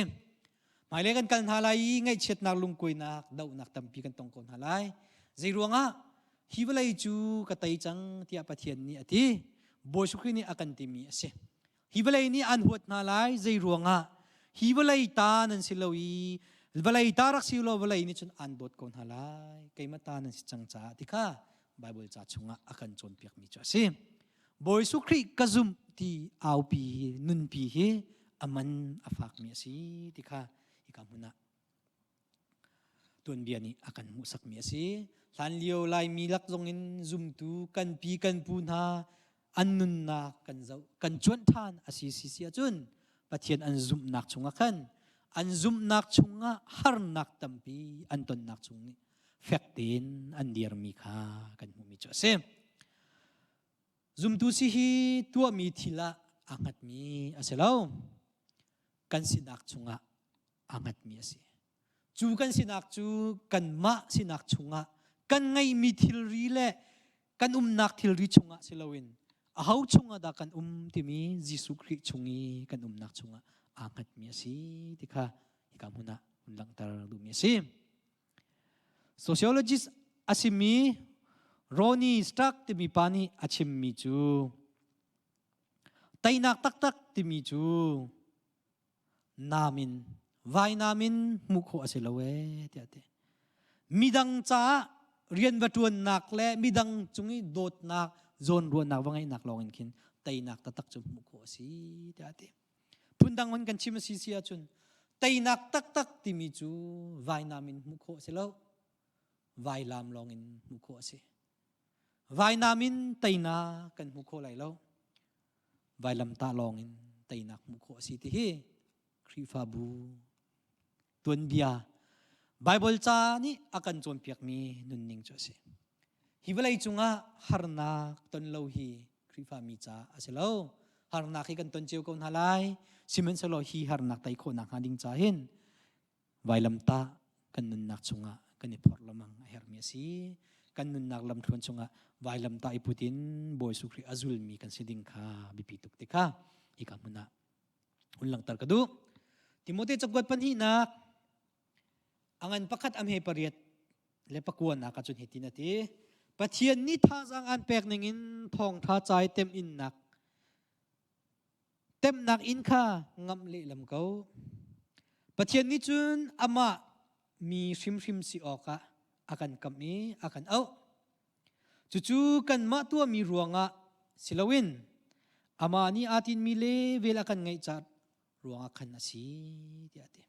Hmailei kan kal hna lai i ngaihchiatnak lungkuainak dohnak tampi kan tong ko hna lai. Zei ruangah hi vawlei cu ka tei cang tiah Pathian nih a ti. Bawi Khrih nih a kan timi a si. Hi vawlei nih an huat hna lai zei ruangah hi vawlei ta nan si lo i vawlei ta rak si law vawlei nih cun an dawt ko hna lai keimah ta nan si cang caah ti kha Baibal ca chungah a kan cawnpiakmi cu a si. Bawi Jesuh Khrih ka zumh ti aupi hi nunpi hi a man a fakmi a si ti kha hika hmun ah tuanbia nih a kan hmuhsakmi a si. Hlanlio Laimi lak zongin zumtu kan pi kan pu hna an nunnak kan zoh kan cuanh ṭhan a si si si ahcun Pathian an zumhnak chungah khan an zumhnak chungah harnak tampi an tonnak chung nih fek tein an dirmi kha kan hmuhmi cu a si. Zumtu si hi tuahmi thil ah aa hngatmi a si lo. Kan sinak chungah aa hngatmi a si. Cu kan sinak cu kanmah sinak chungah kan ngeihmi thilri le kan umnak thilri chungah si loin aho chungah dah kan um timi Jesuh Khrih chung i kan umnak chungah aa hngatmi a si ti kha hika hmun ah hun langhter duhmi a si. Sociologist a simi Ronnie Stark timi pa nih a chimmi cu teinak taktak timi cu nam in vainam in hmuh khawh a si lo ee tiah a ti. Midang caah rian va ṭuannak le midang cung i dawtnak zawnruahnak va ngeihnak lawng in khin teinak taktak cu hmuh khawh a si tiah a ti. Phundang in kan chim a si si ahcun teinak taktak timi cu vainam in hmuh khawh a si lo. Vailam lawng in hmuh khawh a si. Vainam in teinak kan hmu khawh lai lo. Vailamtah lawng in teinak hmuh khawh a si ti hi Khrihfabu tuanbia. Baibal ca nih a kan cawnpiakmi nunning cu a si. Hi vawlei cungah harnak ton lo hi Khrihfami ca a si lo. Harnak hi kan ton cio ko hna lai. Sihmanhsehlaw hi harnak tei khawhnak hnga ding ca hin vailamtah kan nunnak chungah kan i phorh lengmang a herhmi a si. Kan nunnak lamthluan chungah vailamtah i put in Bawi Jesuh Khrih a zulmi kan si ding kha biapi tuk ti kha hika hmun ah hun langhter ka duh. Timote cakuat pahnihnak a ngan pakhat a hme pariat le pakuanak ah cun hitin a ti. Pathian nih thazaang aan pek ningin thawngṭha ca i temhinnak temnak inn kha ngamh lehlam ko. Pathian nih cun amah mi hrimhrim si awkah a kan kamh i a kan auh. Cucu kanmah tuahmi ruangah si loin amah nih aa tinmi le vel a kan ngeih ca ruangah khan a si tiah a ti.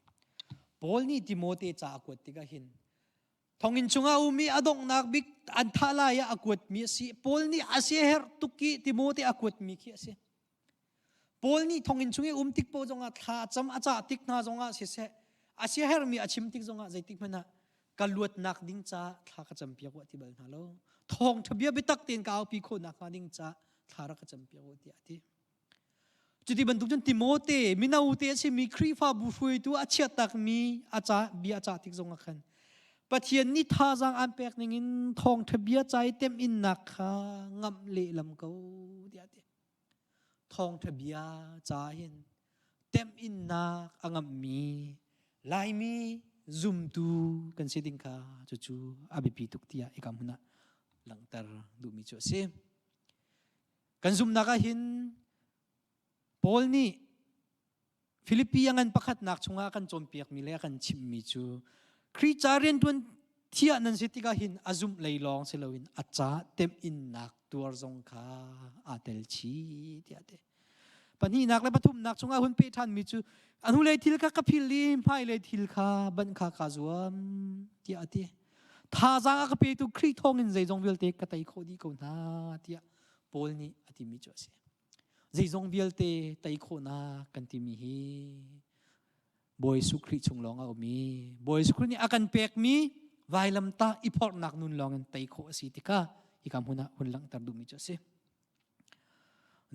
Paul nih Timote ca a kuat tikah hin thonginn chungah um i a donghnak bik an thah lai ah a kuatmi a si. Paul nih a siaherh tuk i Timote a kuatmi khi a si. Paul nih thonginn chung i um tik paoh zongah thla a cam a cah tik hna zongah siseh a siaherhmi a chim tik zongah zeitik hmanh ah ka luatnak ding ca thla ka campiak u ti bal hna lo. Thawngṭha bia biatak tein ka aupi khawhnak hnga ding ca thla rak ka campiak u tiah a ti. Cuti bantuk cun Timote mino te a simi Khrihfabu hruaitu a chiahtakmi a ca bia a cah tik zongah khan Pathian nih thazaang aan pek ningin thawngṭha bia ca i temhinnak kha ngamh lehlam ko tiah a ti. Thawngṭha bia ca hin temhinnak a ngamhmi Laimi zumtu kan si ding kha cucu a biapi tuk tiah hika hmun ah langhter duhmi cu a si. Kan zumhnak ah hin Paul nih Filipi a ngan pakhatnak chungah a kan cawnpiakmi le a kan chimhmi cu Khrih ca rianṭuan thiah nan si tikah hin a zumh lei lawng si loin a ca temhinnak tuar zong kha aa tel chih tiah a ti. Pahnihnak le pathumnak chungah hun peh ṭhanmi cu a hnulei thil kha ka phil i hmailei thil kha banh kha kaa zuam tiah a ti. Thazaang a ka petu Khrih thawngin zeizong vialte ka tei khawh dih ko hna tiah Paul nih a timi cu a si. Zeizong vialte tei khawhnak kan timi hi Bawi Jesuh Khrih chung lawng a um i Bawi Jesuh Khrih nih a kan pekmi vailamtah i phorhnak nun lawng in tei khawh a si ti kha hika hmun ah hun langhter duhmi cu a si.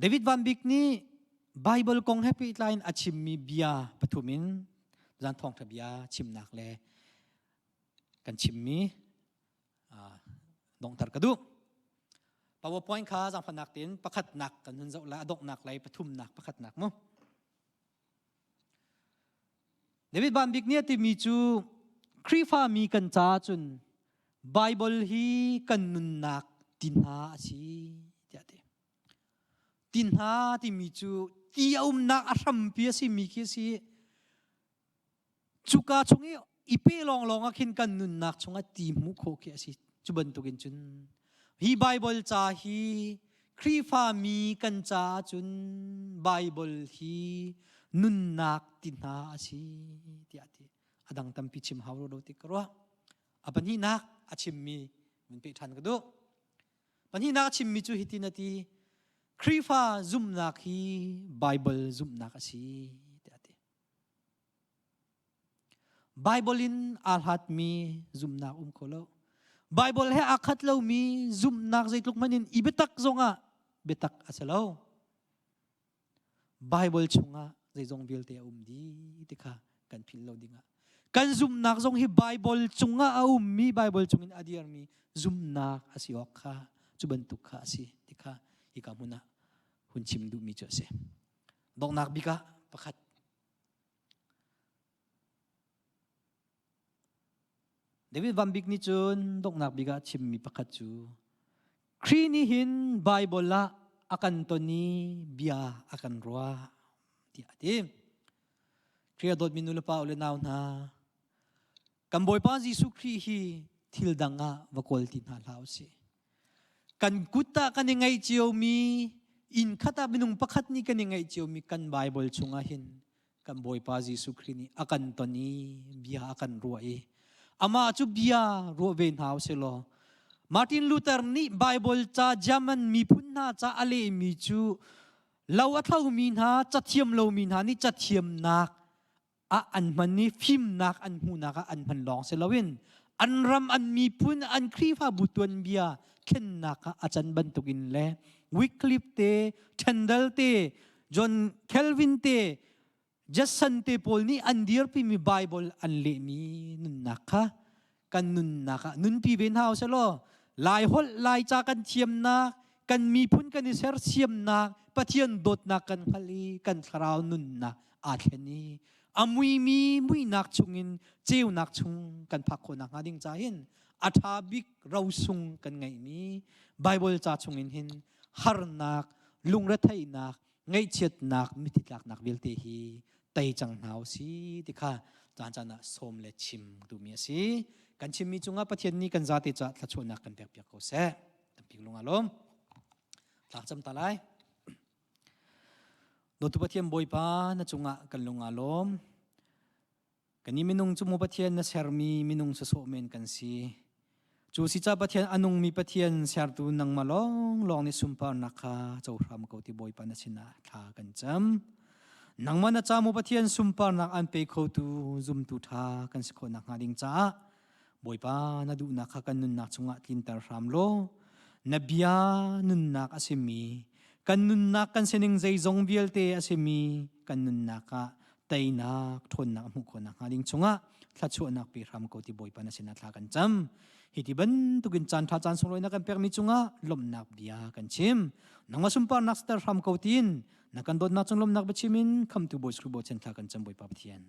David Van Bik nih Bible kong he pehtlai in a chimmi bia pathum in zan thawngṭha bia chimnak le kan chimmi donghter ka duh. PowerPoint kha zaangfahnak tein pakhatnak kan hun zoh lai a donghnak lei pathumnak pakhatnak mu. David Van Bik nih a timi cu Khrihfami kan caah cun Bible hi kan nunnak ti hna a si tiah a ti. Ti hna timi cu ti a umnak a hrampi a simi khi a si. Cuka chung i i pe lawnglawng ah khin kan nunnak chungah ti hmuh khawh khi a si. Cu bantukin cun hi Bible ca hi Khrihfami kan caah cun Bible hi nunnak ti hna a si tiah a ti. A dang tampi chim hau lo ti ka ruah. A pahnihnak a chimmi mun peh ṭhan ka duh. Pahnihnak a chimmi cu hitin a ti. Khrihfa zumhnak hi Bible zumhnak a si tiah a ti. Bible in aa hlatmi zumhnak um kho lo. Bible he aa khat lomi zumhnak zeitluk hmanh in i biatak zongah biatak a si lo. Bible chungah zeizong vialte a um dih ti kha kan philh lo dingah. Kan zumhnak zong hi Bible cungah a ummi, Bible chungin a dirmi zumhnak a si awk kha cu bantuk kha a si ti kha hika hmun ah hun chim duhmi cu a si. Donghnak bik ah pakhat David Van Bik nih cun donghnak bik ah chimmi pakhat cu Khrih nih hin Baibal ah a kan ton i bia a kan ruah tiah a ti. Khrih a dawtmi nu le pa u le nau hna, kan Bawipa Jesuh Khrih hi thil dang ah va kawl ti hna hlah u sih. Kan kut ah kan i ngeih ciomi inn khat ah minung pakhat nih kan i ngeih ciomi kan Baibal chungah hin kan Bawipa Jesuh Khrih nih a kan ton i bia a kan ruah i amah cu bia ruah ve hna usih law Martin Luther nih Baibal ca German miphun hna ca a lehmi cu lo a thlomi hna cathiam lomi hna nih cathiamnak. Ah an hman i fimnak an hmuhnak ah an hman lawng si loin an ram, an miphun, an Khrihfabu tuanbia thlennak ah a can bantukin le Wycliffe te, Tyndale te, John Calvin te, Judson te pawl nih an dirpimi Bible an lehmi nunnak kha kan nunnak ah nunpi ve hna usih law Lai holh, Laica kan thiamnak, kan miphun kan i sersiamnak, Pathian dawtnak kan hngalh i kan thlarau nunnak aa thlen i a muimi muihnak chungin ceunak chung kan phak khawh nakhnga ding ca hin a ṭha bik rosung kan ngeihmi Bible ca chungin hin harnak, lungretheihnak, ngaihchiatnak, mithi tlaknak vialte hi tei cang hna u si ti kha caan caan ah sawm le chim duhmi a si. Kan chimmi cungah Pathian nih kan zate caah thluachuahnak kan pekpiak ko seh. Tampi lung aa lawm. Tlak cam ta lai. Dawtu Pathian Bawipa, na cungah kan lung aa lawm. Kannih minung cu maw Pathian na sermi minung sawsawh men kan si. Cu si ca Pathian a nungmi Pathian sertu nangmah lawnglawng nih sunparnak kha co hram ko ti Bawipa na sinah thla kan cam. Nangmah na ca maw Pathian sunparnak an pe khotu zumtu ṭha kan si khawh nakhnga ding caah Bawipa na duhnak kha kan nunnak chungah tlinter hram law na bia nunnak a simi kan nunnak kan sining zeizong vialte a simi kan nunnak ah teinak ṭhawnnak a hmuh khawh nakhnga ding chungah thluachuahnak pe hram ko ti Bawipa na sinah thla kan cam. Hi ti bantukin caan ṭha caan sunglawi na kan pekmi cungah lawmhnak bia kan chim. Nangmah sunparnak siter hram ko tiin na kan dawtnak cung lawmhnak biachim in khamtu Bawi Jesuh Bochan thla kan cam, Bawipa Pathian.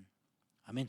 Amen.